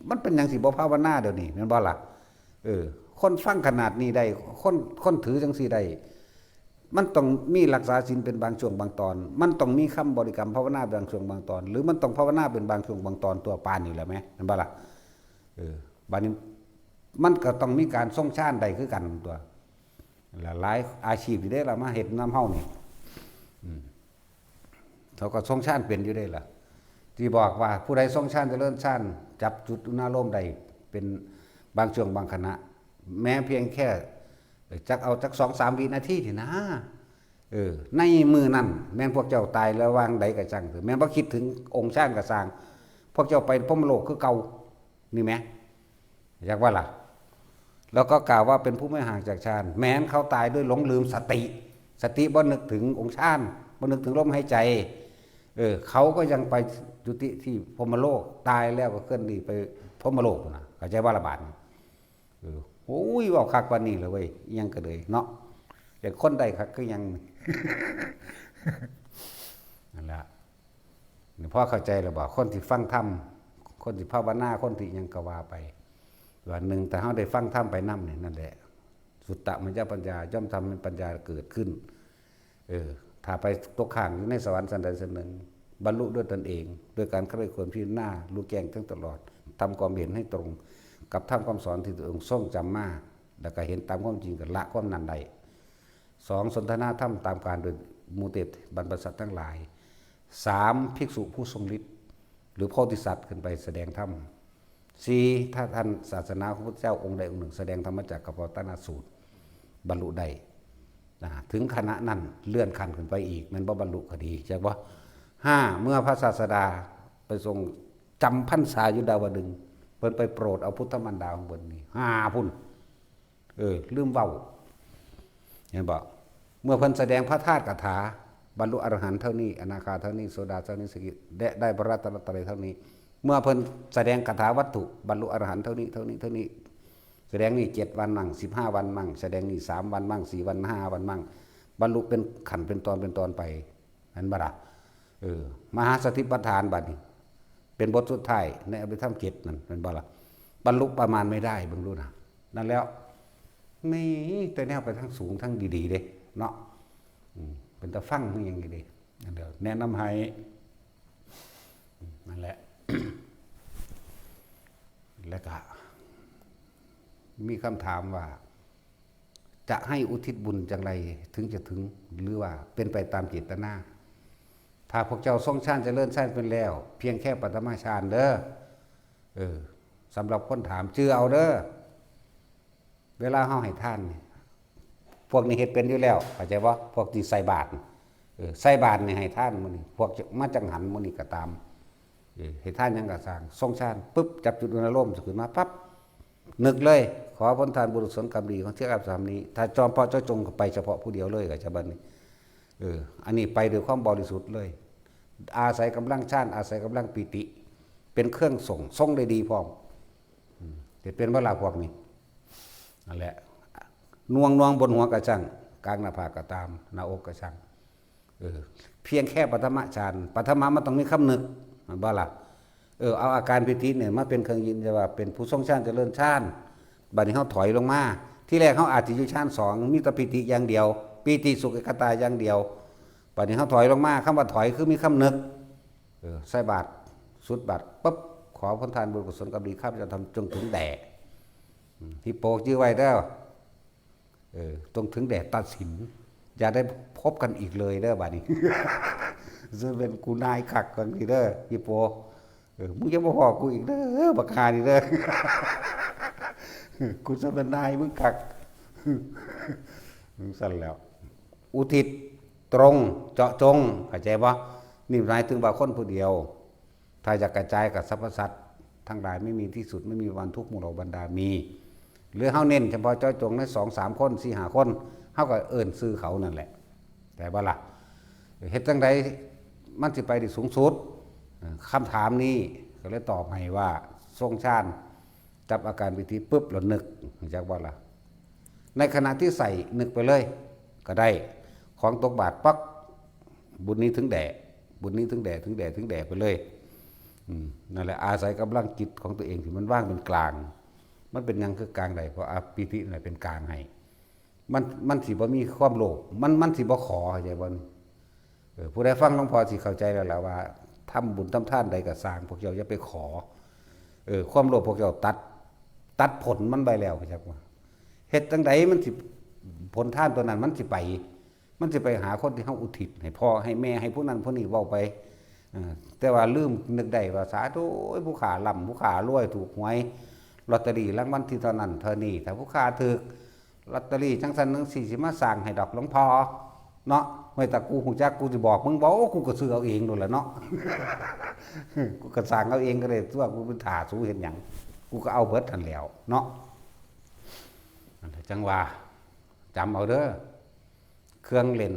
มันเป็นหยังสิบ่ภาวนาเดี๋ยวนี้ แม่นบ่ล่ะ? เออ คนฟังขนาดนี้ได้ คน คนถือจั่งซี้ได้ มันต้องมีรักษาศีลเป็นบางช่วงบางตอน มันต้องมีคำบริกรรมภาวนาบางช่วงบางตอน หรือมันต้องภาวนาเป็นบางช่วงบางตอนตัวปานนี่แหละแหม แม่นบ่ล่ะ? เออ บัดนี้มันก็ต้องมีการทรงฌานได้คือกันตัว หลายอาชีพอยู่เด้ล่ะ มาเฮ็ดนำเฮานี่ อืม เขาก็ทรงฌานเป็นอยู่เด้ล่ะ ที่บอกว่าผู้ใดทรงฌานเจริญฌาน จับจุดอุณาโลมได้เป็นบางช่วงบางขณะ แม้เพียงแค่ จักเอาจักสองสามวินาทีนี่นะ เออ ในมื้อนั้นแม่นพวกเจ้าตายแล้ววางใดก็ช่างเถอะ แม่นบ่คิดถึงองค์ฌานก็ซ่าง พวกเจ้าไปพรหมโลกคือเก่า นี่แหม อยากว่าล่ะ แล้วก็กล่าวว่าเป็นผู้ไม่ห่างจากฌาน แม้นเขาตายด้วยหลงลืมสติ สติบ่นึกถึงองค์ฌาน บ่นึกถึงลมหายใจ เออ เขาก็ยังไปจุติที่พรหมโลก ตายแล้วก็เคลื่อนที่ไปพรหมโลกนะ เข้าใจบ่ล่ะบาดนี้? เออ โอ้ย เว้าคักปานนี้เลยเว้ย อิหยังก็เลยเนาะ อย่างคนได้คักคือหยัง นั่นล่ะ นี่พอเข้าใจแล้วบ่? คนที่ฟังธรรม คนที่ภาวนา คนที่หยังก็ว่าไป ว่าหนึ่ง ถ้าเฮาได้ฟังธรรมไปนำนี่ นั่นแหละ สุตตมยปัญญา ย่อมทำให้ปัญญาเกิดขึ้น เออ ถ้าไปตกค้างอยู่ในสวรรค์ชั้นใดชั้นหนึ่ง บรรลุด้วยตนเอง ด้วยการใคร่ครวญพิจารณา รู้แจ้งแทงตลอด ทำความเห็นให้ตรงกับธรรมคำสอนที่พระองค์ทรงจำมา แล้วก็เห็นตามความจริง ก็ละความนั้นได้ สอง สนทนาธรรมตามกาลโดยหมู่เทพบรรพสัตว์ทั้งหลาย สาม ภิกษุผู้ทรงฤทธิ์ หรือโพธิสัตว์ขึ้นไปแสดงธรรม สี่ ถ้าท่านศาสนาของพระพุทธเจ้าองค์ใดองค์หนึ่งแสดงธรรมจักรกัปปวัตตนสูตร บรรลุได้ นะ ถึงขณะนั้นเลื่อนขั้นขึ้นไปอีก แม่นบ่ บรรลุก็ดี ใช่บ่? ห้า เมื่อพระศาสดาไปทรงจำพรรษาอยู่ดาวดึงส์ เพิ่นไปโปรดเอาพุทธมารดาของเพิ่นนี่ ห้า พุ้น เออ ลืมเว้า เห็นบ่? เมื่อเพิ่นแสดงพระธาตุคาถา บรรลุอรหันต์เท่านี้ อนาคาเท่านี้ โสดาเท่านี้ สกิ และได้พระรัตนตรัยเท่านี้ เมื่อเพิ่นแสดงคาถาวัตถุ บรรลุอรหันต์เท่านี้ เท่านี้ เท่านี้ แสดงนี่เจ็ดวันมั่ง สิบห้าวันมั่ง แสดงนี่สามวันมั่ง สี่วัน ห้าวันมั่ง บรรลุเป็นขั้นเป็นตอนเป็นตอนไป นั่นบ่ล่ะ เออ มหาสติปัฏฐานบัดนี้ เป็นบทสุดท้ายในอภิธรรมเจ็ดนั่น แม่นบ่ล่ะ บรรลุประมาณไม่ได้ เบิ่งดูนะ นั่นแล้ว นี่แต่แนวไปทางสูงทางดีๆเด้ เนาะ อืม เป็นตาฟังคือหยังอยู่เด้ นั่นเด้อ แนะนำให้ อืม นั่นแหละ แล้วก็ มีคำถามว่า จะให้อุทิศบุญจั่งใดถึงจะถึง หรือว่าเป็นไปตามเจตนา ถ้าพวกเจ้าทรงฌานเจริญฌานเป็นแล้ว เพียงแค่ปฐมฌานเด้อ เออ สำหรับคนถาม จื่อเอาเด้อ เวลาเฮาให้ทานนี่ พวกนี้เฮ็ดเป็นอยู่แล้ว เข้าใจบ่ พวกที่ใส่บาตร เออ ใส่บาตรนี่ให้ทานมื้อนี้ พวกมาจังหันมื้อนี้ก็ตาม เออ ให้ทานหยังก็ซ่าง ทรงฌานปุ๊บ จับจุดอนุโลมขึ้นมาปั๊บ นึกเลย ขอผลทานบุญกุศลกรรมดีของเที่ยงอับสามนี้ ถ้าจอมเพาะเจาะจงก็ไปเฉพาะผู้เดียวเลย ก็จะบัดนี้ เออ อันนี้ไปด้วยความบริสุทธิ์เลย อาศัยกำลังฌาน อาศัยกำลังปีติ เป็นเครื่องส่ง ส่งได้ดีพร้อม อืม จะเป็นเวลาพวกนี้ นั่นแหละ น่วงน่วงบนหัวกระชัง กลางหน้าผากก็ตาม หน้าอกกระชัง เออ เพียงแค่ปฐมฌาน ปฐมมันต้องมีคำนึก แม่นบ่ล่ะ เออ เอาอาการปีติเนี่ยมาเป็นเครื่องยืนยันว่าเป็นผู้ทรงฌานเจริญฌาน บัดนี้เฮาถอยลงมา ที่แรกเฮาอาจสิอยู่ฌานสอง มีแต่ปีติอย่างเดียว ปีติสุขเอกตาอย่างเดียว บัดนี้เฮาถอยลงมา คำว่าถอยคือมีคำนึก เออ ใส่บาตร สุดบาตร ปุ๊บ ขอผลทานบุญกุศลกรรมดีข้าพเจ้าทำจงถึงแด่ อืม ฮิปโปจื่อไว้เด้อ เออ จงถึงแด่ตัดสิน อย่าได้พบกันอีกเลยเด้อ บัดนี้ จะเป็นกูนายคักกันทีเด้อ ฮิปโป เออ มึงจะมาพ้อกูอีกเด้อ บักห่านี่เด้อ กูจะเป็นนายมึงคัก มึงสั่นแล้ว อุทิศตรง เจาะจง เข้าใจบ่ นี่หมายถึงว่าคนผู้เดียว ถ้าอยากกระจายกับสรรพสัตว์ทั้งหลาย ไม่มีที่สุด ไม่มีวันทุกข์ หมู่เหล่าบรรดามี หรือเฮาเน้นเฉพาะเจาะจงในสองสามคน สี่ห้าคน เฮาก็เอิ้นชื่อเขานั่นแหละ แต่ว่าล่ะ เฮ็ดจั่งใดมันสิไปได้สูงสุด เอ่อ คำถามนี้ก็เลยตอบให้ว่า ทรงฌาน จับอาการปีติปุ๊บ แล้วนึก รู้จักบ่ล่ะ ในขณะที่ใส่นึกไปเลย ก็ได้ ของตกบาตรปั๊บ บุญนี้ถึงแด่ บุญนี้ถึงแด่ ถึงแด่ ถึงแด่ไปเลย อืม นั่นแหละ อาศัยกำลังจิตของตัวเองที่มันว่างเป็นกลาง มันเป็นหยังคือกลางได้ เพราะอาปีตินั่นแหละเป็นกลางให้ มัน มันสิบ่มีความโลภ มัน มันสิบ่ขอ เข้าใจบ่ เออ ผู้ใดฟังหลวงพ่อสิเข้าใจแล้วล่ะว่า ทำบุญทำทานใดก็ซ่าง พวกเจ้าอย่าไปขอ เออ ความโลภพวกเจ้าตัด ตัดผลมันไปแล้ว เข้าใจบ่ เฮ็ดจั่งใดมันสิ ผลทานตัวนั้นมันสิไป มันสิไปหาคนที่เฮาอุทิศให้พ่อให้แม่ ให้ผู้นั้นผู้นี้ เว้าไป เออ แต่ว่าลืมนึกได้ว่า สาธุ โอ้ย ผู้ข้าร่ำ ผู้ข้ารวย ถูกหวยลอตเตอรี่รางวัลที่เท่านั้นเท่านี้ ถ้าผู้ข้าถูกลอตเตอรี่จั่งซั่นจั่งซี้ สิมาซ่างให้ดอกหลวงพ่อ เนาะ ไม่แต่กูฮู้จัก กูสิบอกมึงบ่ กูก็ซื้อเอาเองโลดล่ะเนาะ กูก็ซ่างเอาเองก็ได้ ตัวกูไปถ่าสูเฮ็ดหยัง กูก็เอาเบิดหั่นแหล้วเนาะ นั่นแหละ จั่งว่า จำเอาเด้อ เครื่องเล่น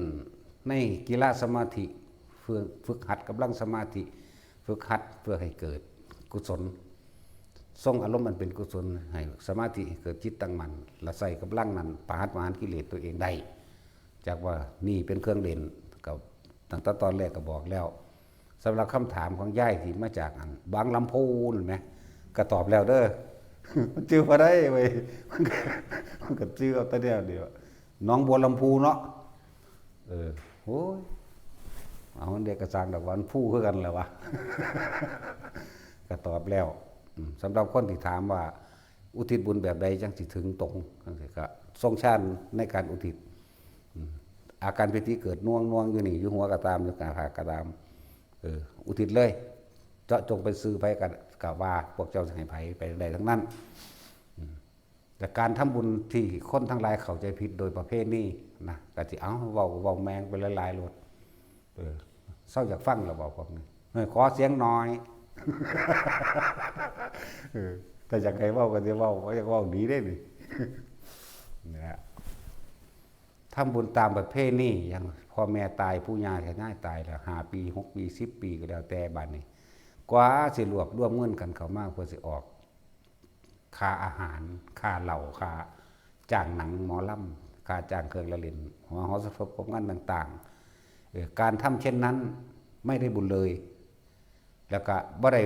ในกีฬาสมาธิ ฝึก ฝึกหัดกำลังสมาธิ ฝึกหัดเพื่อให้เกิดกุศล ทรงอารมณ์อันเป็นกุศล ให้สมาธิเกิดจิตตั้งมั่น และใส่กำลังนั้น ประหัตประหารกิเลสตัวเองได้ จากว่านี่เป็นเครื่องเล่น ก็ตั้งแต่ตอนแรกก็บอกแล้ว สำหรับคำถามของยายที่มาจากอันบางลำพูนั่นแหม ก็ตอบแล้วเด้อ มันจื่อบ่ได้เว้ย มันก็ มันก็จื่อเอาแต่แนวเดียว หนองบัวลำพูเนาะ เออ โอ้ย เอาเด็กกระซังดอกวันพูคือกันแหละวะ ก็ตอบแล้ว อืม สำหรับคนที่ถามว่า อุทิศบุญแบบใดจั่งสิถึงตรง จั่งซี้ก็ทรงฌานในการอุทิศ อืม อาการปีติเกิดน่วงๆอยู่นี่ อยู่หัวก็ตาม อยู่กลางผากก็ตาม เออ อุทิศเลย เจาะจงไปซื่อไผก็ ก็ว่า พวกเจ้าสิให้ไผไปได้ทั้งนั้น อืม แต่การทำบุญที่คนทั้งหลายเข้าใจผิดโดยประเพณีนะ ก็สิ เอ้า เว้า เว้าแมงไปหลายๆโลด เออ เซาอยากฟังแล้วบ่พวกนี้ เออ ขอเสียงหน่อย เออ ถ้าอยากให้เว้าก็สิเว้า บ่อยากเว้าหนีเด้นี่ นี่แหละ ทำบุญตามประเพณี อย่างพ่อแม่ตาย ปู่ย่าตายายตายแล้ว ห้าปี หกปี สิบปีก็แล้วแต่ บัดนี้ กว่าสิรวบรวมเงินกันเข้ามาเพื่อสิออก ค่าอาหาร ค่าเหล้า ค่าจ้างหนังหมอลำ ค่าจ้างเครื่องละเล่น หอ หอสมทบงานต่างๆ เอ่อ การทำเช่นนั้นไม่ได้บุญเลย แล้วก็บ่ได้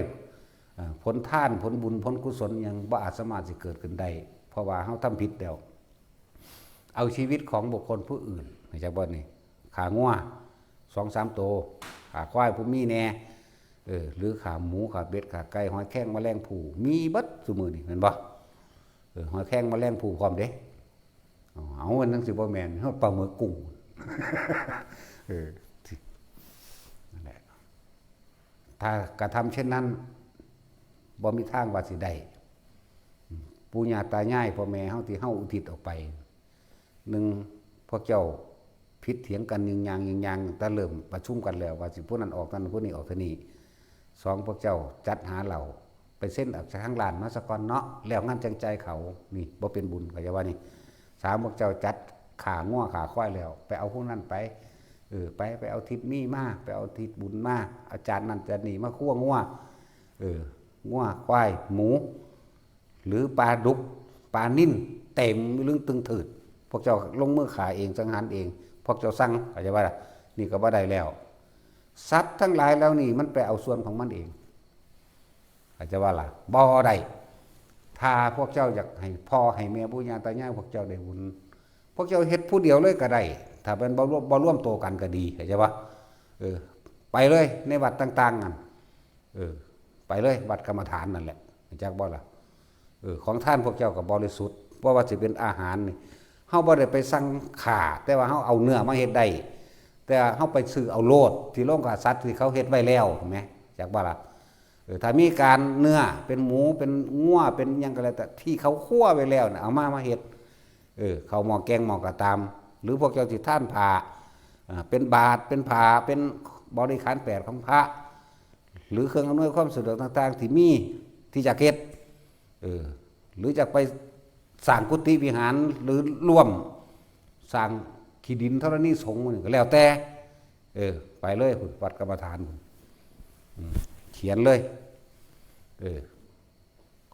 เอ่อ ผลทาน ผลบุญ ผลกุศลหยังบ่อาจสามารถสิเกิดขึ้นได้ เพราะว่าเฮาทำผิดแล้ว เอาชีวิตของบุคคลผู้อื่น รู้จักบ่นี่ ฆ่างัว สองสามโต ฆ่าควายผู้มีแหน่ เออ หรือฆ่าหมู ฆ่าเป็ด ฆ่าไก่ หอยแครง แมลงภู่ มีเบิดซุมื้อนี่ แม่นบ่ เออ หอยแครง แมลงภู่พร้อมเด้ เอา มันจั่งสิบ่แม่น เฮาปลาหมึกกุ้ง เออ นั่นแหละ ถ้ากระทำเช่นนั้น บ่มีทางว่าสิได้ ปู่ย่าตายาย พ่อแม่เฮาที่เฮาอุทิศออกไป หนึ่ง พวกเจ้าผิดเถียงกันยึงยางยึงยาง ตั้งแต่เริ่มประชุมกันแล้ว ว่าสิผู้นั้นออกเท่านั้น ผู้นี้ออกเท่านี้ สอง พวกเจ้าจัดหาเหล้า ไปเซ็นออกจากทางร้านมาซะก่อนเนาะ แล้วงานจั่งจ่ายเขา นี่บ่เป็นบุญ เข้าใจว่านี่ สาม พวกเจ้าจัดฆ่างัวฆ่าควายแล้ว ไปเอาพวกนั้นไป เออ ไป ไปเอาทิพย์มีมา ไปเอาทิพย์บุญมา เอาจานนั้นจานนี้มาคั่วงัว เออ งัว ควาย หมู หรือปลาดุก ปลานิล เต็มลึงตึงถืด พวกเจ้าลงมือฆ่าเอง สังหารเอง พวกเจ้าสั่ง เข้าใจว่าล่ะ นี่ก็บ่ได้แล้ว สัตว์ทั้งหลายเหล่านี้มันไปเอาส่วนของมันเอง เข้าใจว่าล่ะ บ่ได้ ถ้าพวกเจ้าอยากให้พ่อให้แม่ปู่ย่าตายายพวกเจ้าได้บุญ พวกเจ้าเฮ็ดผู้เดียวเลยก็ได้ ถ้าเป็นบ่รวม บ่รวมตัวกันก็ดี เข้าใจว่า เออ ไปเลยในวัดต่างๆนั่น เออ ไปเลยวัดกรรมฐานนั่นแหละ รู้จักบ่ล่ะ เออ ของทานพวกเจ้าก็บริสุทธิ์ เพราะว่าสิเป็นอาหารนี่ เฮาบ่ได้ไปสั่งฆ่า แต่ว่าเฮาเอาเนื้อมาเฮ็ดได้ แต่เฮาไปซื้อเอาโลด ที่โรงฆ่าสัตว์ที่เขาเฮ็ดไว้แล้ว เห็นไหม จักบ่ล่ะ เออ ถ้ามีการเนื้อ เป็นหมู เป็นงัว เป็นหยังก็แล้วแต่ ที่เขาคั่วไว้แล้วน่ะ เอามา มาเฮ็ด เออ เข้าหม้อแกงหม้อก็ตาม หรือพวกเจ้าสิทานผ้า อ่า เป็นบาตร เป็นผ้า เป็นบริขารแปดของพระ หรือเครื่องอำนวยความสะดวกต่างๆ ที่มี ที่จะเฮ็ด เออ หรือจะไปสร้างกุฏิวิหาร หรือร่วมสร้างขี้ดินธรณีสงฆ์นี่ก็แล้วแต่ เออ ไปเลยพุ้น วัดกรรมฐานพุ้น อืม เขียนเลย เออ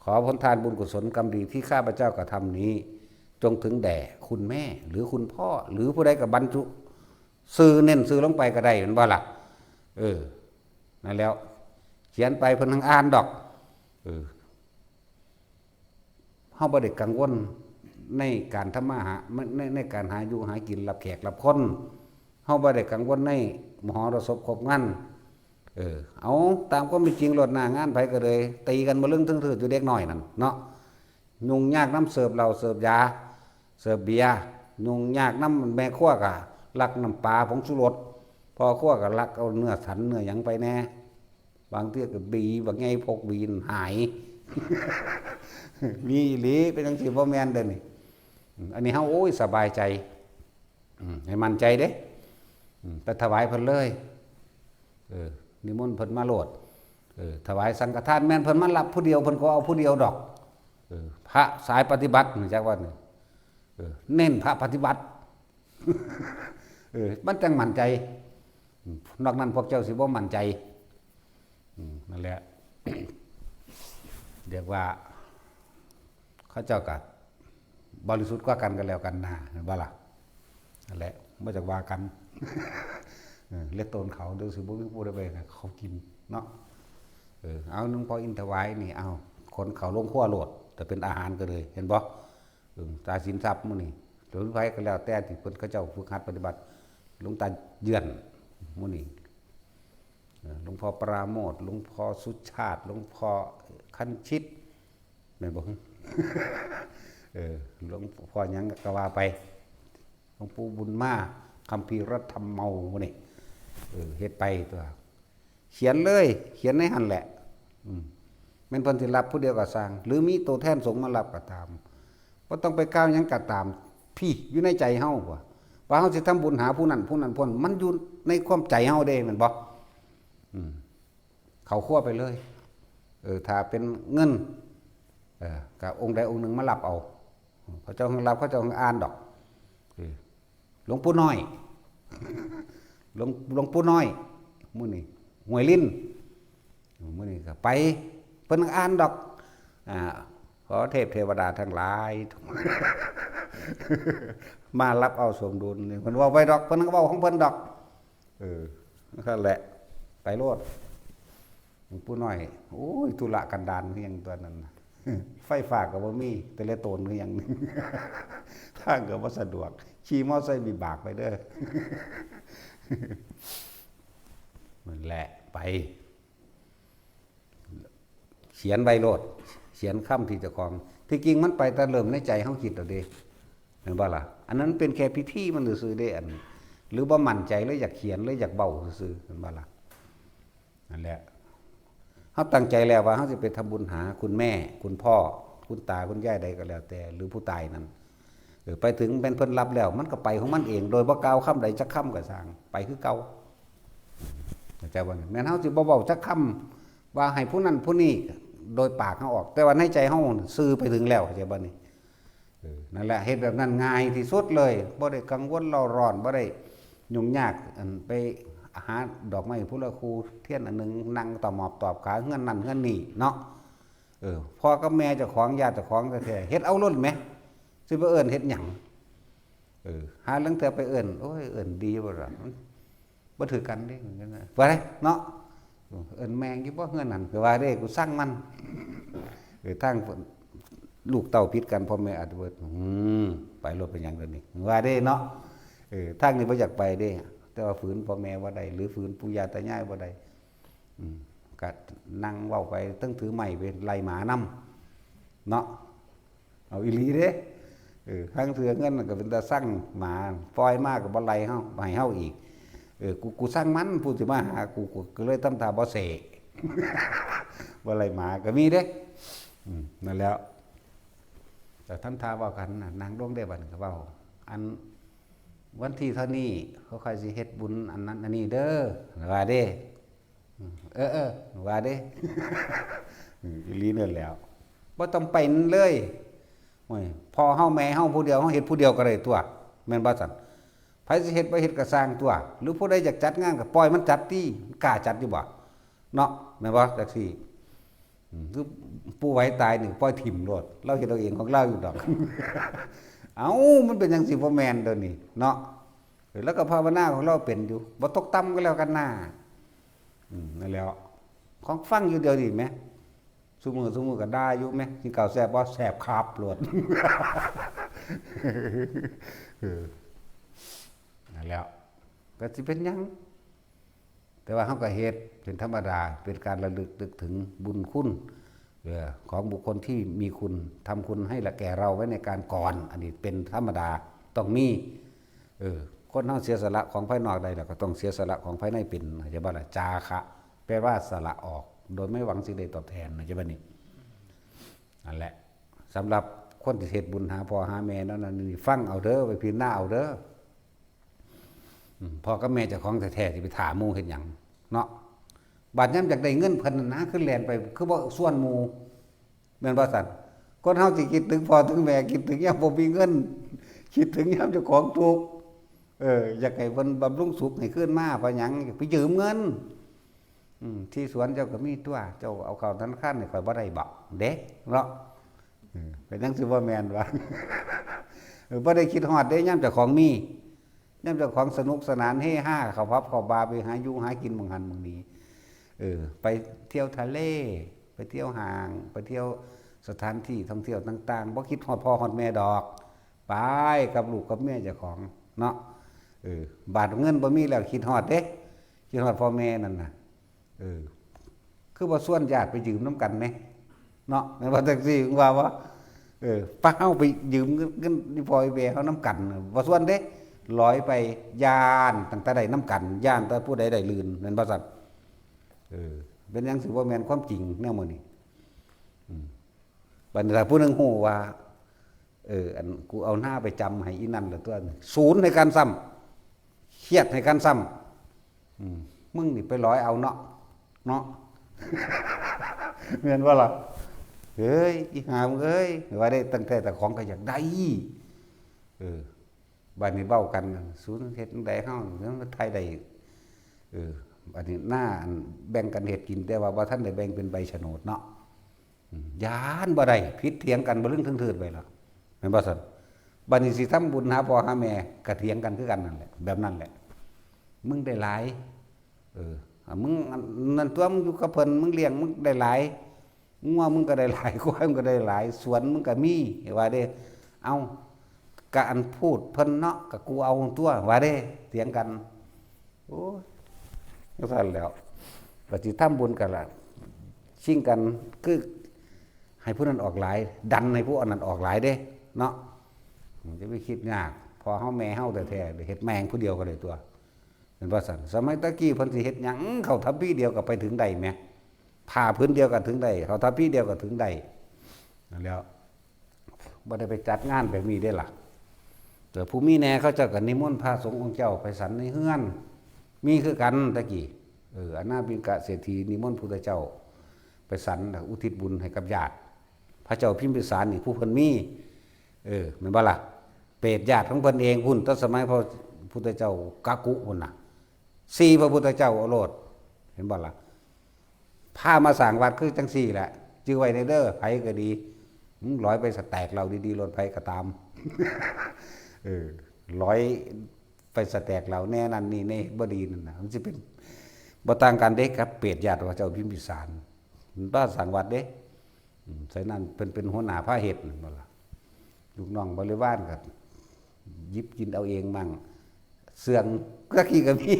ขอผลทานบุญกุศลกรรมดีที่ข้าพเจ้ากระทำนี้ จงถึงแด่คุณแม่ หรือคุณพ่อ หรือผู้ใดก็บรรจุชื่อ เน้นชื่อลงไปก็ได้ แม่นบ่ล่ะ เออ นั่นแล้ว เขียนไปเพิ่นจั่งอ่านดอก เออ เฮาบ่ได้กังวลในการทำมาหา ใน ในการหาอยู่หากิน รับแขกรับคน เฮาบ่ได้กังวลในมหรสพครบงาน เออ เอาตามความเป็นจริงโลด หน้างานไผก็เลย ตีกันบ่ลึงตึงถืดอยู่ เด็กน้อยนั่นเนาะ ยุ่งยากนำเสิร์ฟเหล้าเสิร์ฟยา เสิร์ฟเบียร์ ยุ่งยากนำแม่ครัวก็ลักน้ำปลาผงชูรส พ่อครัวก็ลักเอาเนื้อสันเนื้อหยังไปแหน่ บางเทื่อก็บีบักใหญ่พกบีนหาย มีอีหลี เป็นจั่งซี้ บ่แม่นเด้อนี่ อืม อันนี้เฮา โอ้ย สบายใจ อืม ให้มั่นใจเด้ อืม ไปถวายเพิ่นเลย เออ นิมนต์เพิ่นมาโลด เออ ถวายสังฆทาน แม่นเพิ่นมารับผู้เดียว เพิ่นก็เอาผู้เดียวดอก เออ พระสายปฏิบัติ รู้จักว่านี่ เออ เน้นพระปฏิบัติ เออ มันจั่งมั่นใจ อืม นอกนั้นพวกเจ้าสิบ่มั่นใจ อืม นั่นแหละ เรียกว่า เขาเจ้าก็บริสุทธิ์กว่ากันก็แล้วกันนะ แม่นบ่ล่ะ นั่นแหละ บ่จักว่ากัน เออ เล็ดโตนเขา เดี๋ยวสิบ่มีผู้ใดไปให้เขากินเนาะ เออ เอาหลวงพ่ออินถวายนี่ เอา ขนเขาลงครัวโลด แต่เป็นอาหารก็เลย เห็นบ่ เออ ตาสินทรัพย์หมู่นี่ หรือไผก็แล้วแต่ที่เพิ่นเขาเจ้าฝึกหัดปฏิบัติ หลวงตาเยือนหมู่นี่ เอ่อ หลวงพ่อปราโมทย์ หลวงพ่อสุชาติ หลวงพ่อคันชิต แม่นบ่ เออ หลวงพ่อหยังก็ว่าไป หลวงปู่บุญมา คัมภีรธรรมเมานี่ เออ เฮ็ดไปตัว เขียนเลย เขียนในหั่นแหละ อืม แม่นเพิ่นสิรับผู้เดียวก็ซ่าง หรือมีตัวแทนสงฆ์มารับก็ตาม บ่ต้องไปกล่าวหยังก็ตาม พี้อยู่ในใจเฮาว่า ว่าเฮาสิทำบุญหาผู้นั้น ผู้นั้น ผู้นั้น มันอยู่ในความใจเฮาเด้ แม่นบ่ อืม เข้าครัวไปเลย เออ ถ้าเป็นเงิน เออ ก็องค์ใดองค์หนึ่งมารับเอา เขาเจ้าให้รับ เขาเจ้าให้อ่านดอก เออ หลวงปู่น้อย หลวง หลวงปู่น้อย หมู่นี่ ห้วยลิ้น หมู่นี่ก็ไป เพิ่นอ่านดอก อ่า ขอเทพเทวดาทั้งหลาย มารับเอาสมดุลนี่ เพิ่นเว้าไปดอก เพิ่นก็เว้าของเพิ่นดอก เออ นั่นแหละ ไปโลด หลวงปู่น้อย โอ้ย ธุระกันดารคือหยังตัวนั้นน่ะ ไฟฟ้าก็บ่มี แต่ละโตนคือหยัง ทางก็บ่สะดวก ขี่มอไซค์วิบากไปเด้อ นั่นแหละ ไป เขียนไว้โลด เขียนคำที่เจ้าของ ที่จริงมันไปแต่เริ่มในใจเฮาคิดเอาเด้ เห็นบ่ล่ะ อันนั้นเป็นแค่พิธีมันซื่อๆเด้ อัน หรือบ่มั่นใจ หรืออยากเขียน หรืออยากเว้าซื่อๆ เห็นบ่ล่ะ นั่นแหละ เฮาตั้งใจแล้วว่าเฮาสิไปทำบุญหาคุณแม่ คุณพ่อ คุณตา คุณยายใดก็แล้วแต่ หรือผู้ตายนั่น เออ ไปถึงแม่นเพิ่นรับแล้ว มันก็ไปของมันเอง โดยบ่กล่าวคำใดจักคำก็ซ่าง ไปคือเก่า เข้าใจบ่นี่ แม่นเฮาสิบ่เว้าจักคำว่าให้ผู้นั้นผู้นี้ โดยปากเฮาออก แต่ว่าในใจเฮาซื่อไปถึงแล้ว เข้าใจบ่นี่ เออ นั่นแหละ เฮ็ดแบบนั้นง่ายที่สุดเลย บ่ได้กังวลเร่าร้อน บ่ได้ยุ่งยาก อันไปหาดอกไม้พุทธคูเทียนอันหนึ่ง นั่งตะหมอบตอบขาเฮือนนั่นเฮือนนี่เนาะ เออ พ่อกับแม่เจ้าของ ญาติเจ้าของแท้ๆ เฮ็ดเอาโลดแหม สิไปเอิ้นเฮ็ดหยัง เออ หาลางเทื่อไปเอิ้น โอ้ย เอิ้นดีบ่ล่ะ มันบ่ถือกันเด้ ว่าไดเนาะ เอิ้นแม่งอยู่บ่เฮือนนั่น ก็ว่าเด้ กูซังมัน เออ ทางลูกเต้าผิดกัน พ่อแม่อาจจะบ่ อืม ไปโลดเป็นหยังเดี๋ยวนี้ ว่าเด้เนาะ เออ ทางนี้บ่อยากไปเด้ แต่ว่าฝืนพ่อแม่บ่ได้ หรือฝืนปู่ย่าตายายบ่ได้ อืม ก็นั่งเว้าไป ตึงถือไม้ไปไล่หมานำ เนาะ เอาอีหลีเด้ เออ ทางเทื่อเฮือนนั่นก็เป็นตาซัง หมาปล่อยมาก็บ่ไล่เฮา บ่ให้เฮาอีก เออ กู กูซังมัน ผู้สิมาหากู กูก็เลยทำท่าบ่เสะ บ่ไล่หมาก็มีเด้ อืม นั่นแหล้ว แต่ทำท่าเว้ากันน่ะ นั่งลงได้บัดนี้ก็เว้า อัน วันที่เท่านี้เขาค่อยสิเฮ็ดบุญอันนั้นอันนี้เด้อ ว่าเด้ เออ เออ ว่าเด้ อืม อีหลีนั่นแหล้ว บ่ต้องไปนั่นเลย โอ้ย พ่อเฮาแม่เฮาผู้เดียว เฮาเฮ็ดผู้เดียวก็ได้ตัว แม่นบ่ซั่น ไผสิเฮ็ดบ่เฮ็ดก็ซ่างตัว หรือผู้ใดอยากจัดงานก็ปล่อยมันจัดติ มันกล้าจัดอยู่บ่ เนาะ แม่นบ่ จักซี่ อืม คือปู่ไหวตายนี่ปล่อยถิ่มโลด ลาวเฮ็ดเอาเองของลาวอยู่ดอก เอ้า มันเป็นจังซี่บ่แม่นเด้อนี่ เนาะ เออ แล้วก็ภาวนาของลาวเป็นอยู่ บ่ตกต่ำก็แล้วกันนา อืม นั่นแหล้ว ของฟังอยู่เดียวนี่แหม ซุมื้อ ซุมื้อก็ด่าอยู่แหม กินข้าวแซ่บบ่ แซ่บครับโลด เออ นั่นแหล้ว ก็สิเป็นหยัง แต่ว่าเฮาก็เฮ็ดเป็นธรรมดา เป็นการระลึกนึกถึงบุญคุณ เอ่อ ของบุคคลที่มีคุณ ทำคุณให้ละแก่เราไว้ในการก่อน อันนี้เป็นธรรมดา ต้องมี เออ คนเฮาเสียสละของภายนอกได้แล้ว ก็ต้องเสียสละของภายในเป็น เข้าใจบ่ล่ะ จาคะ แปลว่าสละออก โดยไม่หวังสิ่งใดตอบแทน เข้าใจบ่นี่ นั่นแหละ สำหรับคนที่เฮ็ดบุญหาพ่อหาแม่นั่นน่ะ นี่ฟังเอาเด้อ ไปพิจารณาเอาเด้อ อืม พ่อกับแม่เจ้าของแท้ๆ สิไปถ่าหมู่เฮ็ดหยัง เนาะ บาดยามอยากได้เงินเพิ่นนั่นนะ คือแล่นไป คือบ่ชวนหมู่ แม่นบ่ซั่น คนเฮาสิคิดถึงพ่อถึงแม่ คิดถึงยามบ่มีเงิน คิดถึงยามเจ้าของทุกข์ เออ อยากให้เพิ่นบำรุงสุขให้คืนมา เพราะหยัง ไปยืมเงิน อืม ที่สวนเจ้าก็มีตัว เจ้าเอาเข้าธนาคารให้ข้อยบ่ได้บ่ เด้ เนาะ เออ เป็นจังซี่บ่แม่นวะ เออ บ่ได้คิดฮอดเด้ ยามเจ้าของมี ยามเจ้าของสนุกสนานเฮฮา เข้าผับเข้าบาร์ ไปหาอยู่หากินหม่องหั้นหม่องนี้ เออ ไปเที่ยวทะเล ไปเที่ยวห้าง ไปเที่ยวสถานที่ท่องเที่ยวต่างๆ บ่คิดฮอดพ่อฮอดแม่ดอก ไปกับลูกกับเมียเจ้าของเนาะ เออ บาดเงินบ่มีแล้วคิดฮอดเด้ คิดฮอดพ่อแม่นั่นน่ะ เออ คือบ่ชวนญาติไปยืมนำกันแหม เนาะ แม่นบ่ จังซี่ มึงว่าบ่ เออ ปะเฮาไปยืมเงิน เงินอีพ่ออีแม่เฮานำกัน บ่ชวนเด้ ลอยไป ย้านตั้งแต่ได้นำกัน ย้านแต่ผู้ใดได้ลื่น แม่นบ่ซั่น เออ เป็นหยังสิบ่แม่นความจริงแนวมื้อนี้ อืม บัดนี้ถ้าผู้หนึ่งฮู้ว่า เออ อันกูเอาหน้าไปจำให้อีนั่นละตัว ศูนย์ให้กันซ้ำ เครียดให้กันซ้ำ อืม มึงนี่ไปลอยเอาเนาะ เนาะ แม่นบ่ล่ะ เฮ้ย อีห่ามึงเอ้ย ว่าได้ตั้งแต่แต่ของก็อยากได้ เออ บัดนี้เว้ากัน ศูนย์เฮ็ดจั่งใดเฮา มันไทยได้ เออ บัดนี้หน้าอันแบ่งกันเฮ็ดกิน แต่ว่าบ่ทันได้แบ่งเป็นใบโฉนดเนาะ อืม ย้านบ่ได้ ผิดเถียงกันบ่ลึงเทิงเทิดไปแล้ว แม่นบ่ซั่น บัดนี้สิทำบุญหาพ่อหาแม่ ก็เถียงกันคือกันนั่นแหละ แบบนั้นแหละ มึงได้หลาย เออ อ่ะ มึงอันนั้นตัว มึงอยู่กับเพิ่น มึงเลี้ยง มึงได้หลาย งัวมึงก็ได้หลาย ควายมึงก็ได้หลาย สวนมึงก็มี ว่าเด้ เอ้า กะอันพูดเพิ่นเนาะ กะกูเอาตัว ว่าเด้ เถียงกัน โอ้ย จั่งซั้นแหล้ว ก็สิทำบุญกันล่ะ ชิงกัน คือ ให้ผู้นั้นออกหลาย ดันให้ผู้อันนั้นออกหลายเด้ เนาะ มันจะไปคิดยาก พ่อเฮาแม่เฮาแท้ๆ เฮ็ดแม่งผู้เดียวก็ได้ตัว เห็นบ่ซั่น สมัยตะกี้เพิ่นสิเฮ็ดหยัง เข้าทัพพีเดียวก็ไปถึงได้แหม ผ้าผืนเดียวก็ถึงได้ เข้าทัพพีเดียวก็ถึงได้ นั่นแหล้ว บ่ได้ไปจัดงานแบบนี้เด้ล่ะ แต่ผู้มีแหน่เขาเจ้าก็นิมนต์พระสงฆ์องค์เจ้าไปฉันในเฮือน มีคือกันตะกี้ เออ อนาถปิณกะเศรษฐีนิมนต์พุทธเจ้าไปฉัน แล้วอุทิศบุญให้กับญาติ พระเจ้าพิมพิสารนี่ผู้เพิ่นมี เออ แม่นบ่ล่ะ เปรตญาติของเพิ่นเองพุ้น แต่สมัยพระพุทธเจ้ากักกุพุ้นน่ะ สี่พระพุทธเจ้าเอาโลด เห็นบ่ล่ะ พามาสร้างวัดคือจั่งซี้แหละ จื่อไว้เด้อ ไผก็ดี มึงลอยไปสแต็กเหล้าดีๆ โลด ไผก็ตาม เออ ลอยไปสแต็กเหล้าแหน่นั่นนี่แหน่บ่ดีนั่นน่ะ มันสิเป็น บ่ต่างกันเด้กับเปรตญาติพระเจ้าพิมพิสาร มันพาสร้างวัดเด้ อืม ใส่นั่นเพิ่นเป็นหัวหน้าพาเฮ็ดนั่นบ่ล่ะ ลูกน้องบริวารก็หยิบกินเอาเองมั่ง เสื่อง ตะกี้ก็มี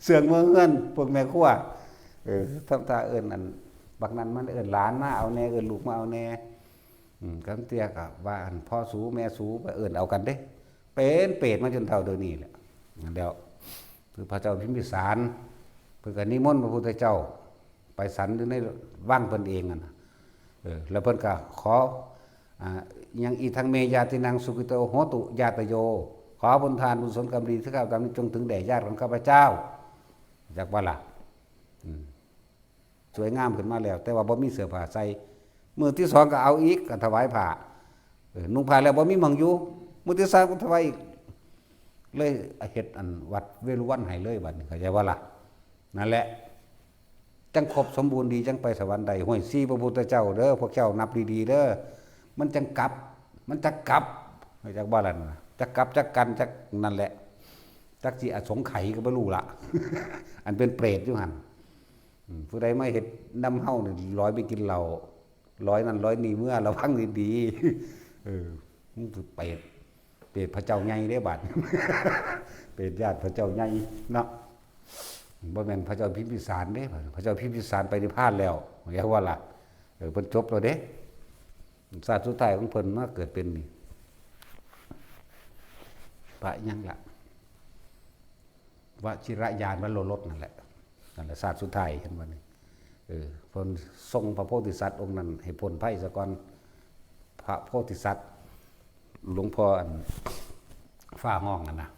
เสื่องเมืองเฮือน พวกแม่ครัว เออ ทำท่าเอิ้นอัน บักนั้นมันเอิ้นหลานมาเอาแหน่ เอิ้นลูกมาเอาแหน่ อืม กำเตี้ยก็ว่าอันพ่อสูแม่สูไปเอิ้นเอากันเด้ เป็นเปรตมาจนเฒ่าเดี๋ยวนี้แหละ นั่นแล้ว คือพระเจ้าพิมพิสาร เพิ่นก็นิมนต์พระพุทธเจ้า ไปฉันอยู่ในวังเพิ่นเองนั่นน่ะ เออ แล้วเพิ่นก็ขอ อ่า ยัง อิทังเม ญาตินัง สุขิโต โหตุ ญาตโย ขอบุญทานบุญสนกรรมดีที่ข้าพเจ้าทำนี้จงถึงแด่ญาติของข้าพเจ้า จักว่าล่ะ อืม สวยงามขึ้นมาแล้ว แต่ว่าบ่มีเสื้อผ้าใส่ มื้อที่สองก็เอาอีก ก็ถวายผ้า เออ นุ่งผ้าแล้วบ่มีหม่องอยู่ มื้อที่สามก็ถวายอีก เลยเฮ็ดอันวัดเวฬุวันให้เลยบัดนี้ เข้าใจบ่ล่ะ นั่นแหละ จั่งครบสมบูรณ์ดี จั่งไปสวรรค์ได้ ห้วย สี่พระพุทธเจ้าเด้อ พวกเจ้านับดีๆ เด้อ มันจั่งกลับ มันจักกลับ จักบ่ล่ะนะ จักกลับ จักกัน จักนั่นแหละ จักสิอสงไขยก็บ่รู้ละ อันเป็นเปรตอยู่หั่น อืม ผู้ใดมาเฮ็ดนำเฮานี่ ลอยไปกินเหล้า ลอยนั่นลอยนี่ เมือระวังดีๆ เออ มึงคือเปรต เปรตพระเจ้าใหญ่เด้บัด เปรตญาติพระเจ้าใหญ่เนาะ บ่แม่นพระเจ้าพิมพิสารเด้ พระเจ้าพิมพิสารไปนิพพานแล้ว เรียกว่าล่ะ เออ เพิ่นจบแล้วเด้ ชาติสุดท้ายของเพิ่นมาเกิดเป็นนี่ พระหยังล่ะ วชิรยานวโรรสนั่นแหละ นั่นแหละชาติสุดท้าย เห็นบ่นี่ เออ เพิ่นทรงพระโพธิสัตว์องค์นั้นให้พ้นภัยซะก่อน พระโพธิสัตว์ หลวงพ่ออัน ฟ้าห้องนั่นนะ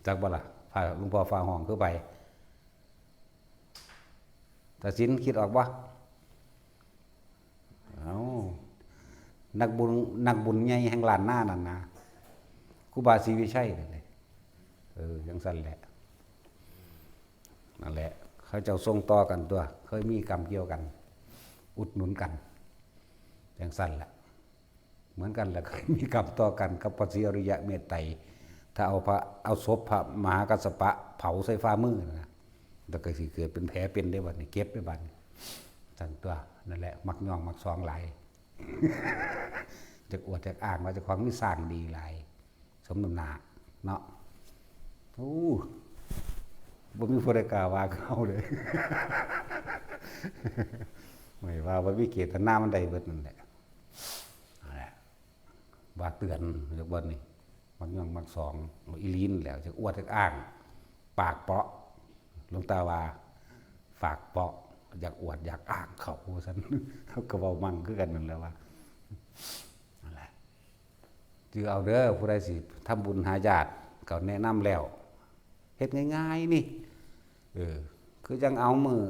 จักบ่ล่ะ พระหลวงพ่อฟ้าห้องคือไผ ตาสินคิดออกบ่ เอ้า นักบุญ นักบุญใหญ่แห่งล้านนานั่นนะ ครูบาศรีวิชัยนั่นแหละ เออ จั่งซั้นแหละ นั่นแหละ เขาเจ้าส่งต่อกันตัว เคยมีกรรมเกี่ยวกัน อุดหนุนกัน จั่งซั้นแหละ เหมือนกันแหละ เคยมีกรรมต่อกันกับพระศรีอริยะเมตไตร ถ้าเอาพระ เอาศพพระมหากัสสปะเผาใส่ฝ่ามือนะ แล้วก็สิเกิดเป็นแผลเป็นได้บัดนี้ เก็บได้บัดนี้ ซั่นตัว นั่นแหละ มักย่องมักซองหลาย จักอวดจักอ้างว่าเจ้าของมีสร้างดีหลาย สมน้ำหน้าเนาะ โอ้ บ่มีผู้ใดกล้าว่าเขาเลย ไม่ว่าบ่มีเจตนามันได้เบิดนั่นแหละ นั่นแหละ ว่าเตือนจักบ่นี่ มักย่องมักซอง อีหลีนั่นแหละ จักอวดจักอ้าง ปากเปราะ หลวงตาว่า ปากเปราะ อยากอวดอยากอ้างเขา ว่าซั่น เขาก็เว้ามั่งคือกันนั่นแหละว่า นั่นแหละ จื่อเอาเด้อ ผู้ใดสิทำบุญหาญาติ ก็แนะนำแล้ว เฮ็ดง่ายๆนี่ เออ คือจั่งเอามื้อ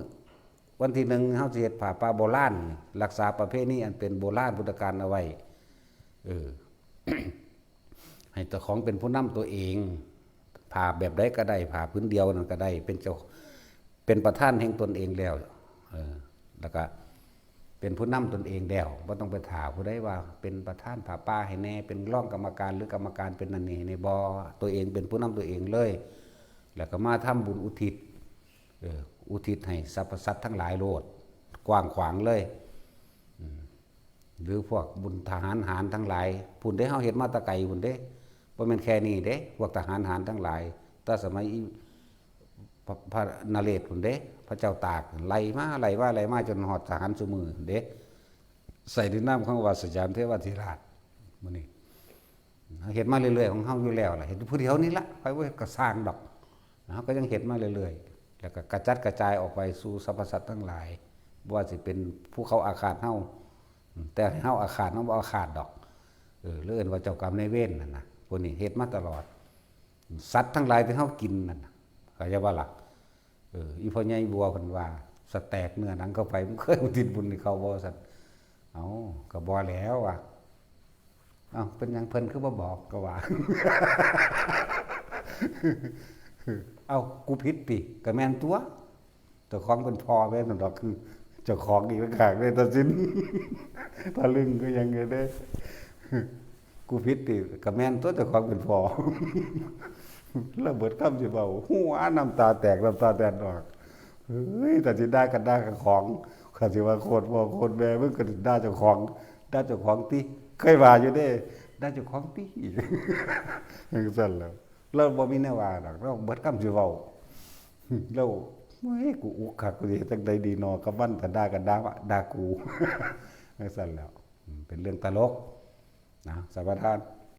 วันที่หนึ่ง เฮาสิเฮ็ดผ้าป่าโบราณนี่ รักษาประเพณีอันเป็นโบราณพุทธกาลเอาไว้ เออ ให้เจ้าของเป็นผู้นำตัวเอง ผ้าแบบใดก็ได้ ผ้าผืนเดียวนั่นก็ได้ เป็นเจ้า เป็นประธานแห่งตนเองแล้ว เออ แล้วก็ เป็นผู้นำตนเองแล้ว บ่ต้องไปท่าผู้ใดว่าเป็นประธานผ้าป่าให้แหน่ เป็นรองกรรมการหรือกรรมการเป็นนั่นนี่ให้แหน่ บ่ ตัวเองเป็นผู้นำตัวเองเลย แล้วก็มาทำบุญอุทิศ เออ อุทิศให้สรรพสัตว์ทั้งหลายโลด กว้างขวางเลย อืม หรือพวกบุญทหารหารทั้งหลาย พุ้นเด้ เฮาเฮ็ดมาแต่ไกลพุ้นเด้ บ่แม่นแค่นี้เด้ พวกทหารหารทั้งหลาย แต่สมัยอี พระ พระนเรศพุ้นเด้ พระเจ้าตาก ไล่มา ไล่มา ไล่มา จนฮอดทหารซุมื้อเด้ ใส่ในนามของว่าสยามเทวาธิราช มื้อนี้ เฮาเฮ็ดมาเรื่อยๆของเฮาอยู่แล้วล่ะ เฮ็ดผู้เดียวนี่ละ ไผบ่เฮ็ดก็ซ่างดอก เฮาก็ยังเฮ็ดมาเรื่อยๆ แล้วก็กระจัดกระจายออกไปสู่สรรพสัตว์ทั้งหลาย บ่ว่าสิเป็นผู้เขาอาฆาตเฮา แต่ให้เฮาอาฆาต เฮาบ่อาฆาตดอก เออ หรือเอิ้นว่าเจ้ากรรมนายเวรนั่นน่ะ พวกนี้เฮ็ดมาตลอด สัตว์ทั้งหลายที่เฮากินนั่นน่ะ เข้าใจบ่ล่ะ เออ อีพ่อใหญ่บัวเพิ่นว่า สแต็กเนื้อหนังเข้าไป มึงเคยอุทิศบุญให้เขาบ่ ซั่น เอ้า ก็บ่แล้วว่ะ เอ้า เป็นหยังเพิ่นคือบ่บอก ก็ว่า เอ้า กูผิดติ ก็แม่นตัว เจ้าของเป็นพ่อแม่นดอก เจ้าของอีกต่างหากเลยตัดสิน ทะลึ่งคือหยังไงเด้ กูผิดติ ก็แม่นตัวเจ้าของเป็นพ่อ แล้วเบิดคำสิเว้า หัวน้ำตาแตก น้ำตาแตนออก เฮ้ย แต่สิด่ากันด่ากับของ ข้าสิว่าโคตรพ่อโคตรแม่ มึงก็ด่าเจ้าของ ด่าเจ้าของติ เคยว่าอยู่เด้ ด่าเจ้าของติ จั่งซั่นแหล้ว เราบ่มีแนวว่าดอก เราเบิดคำสิเว้า เรา เฮ้ย กูอุกคัก กูสิเฮ็ดจั่งใดดีนอ กับมันก็ด่ากันด่าว่า ด่ากู จั่งซั่นแหล้ว อืม เป็นเรื่องตลก นะ สรรพทาน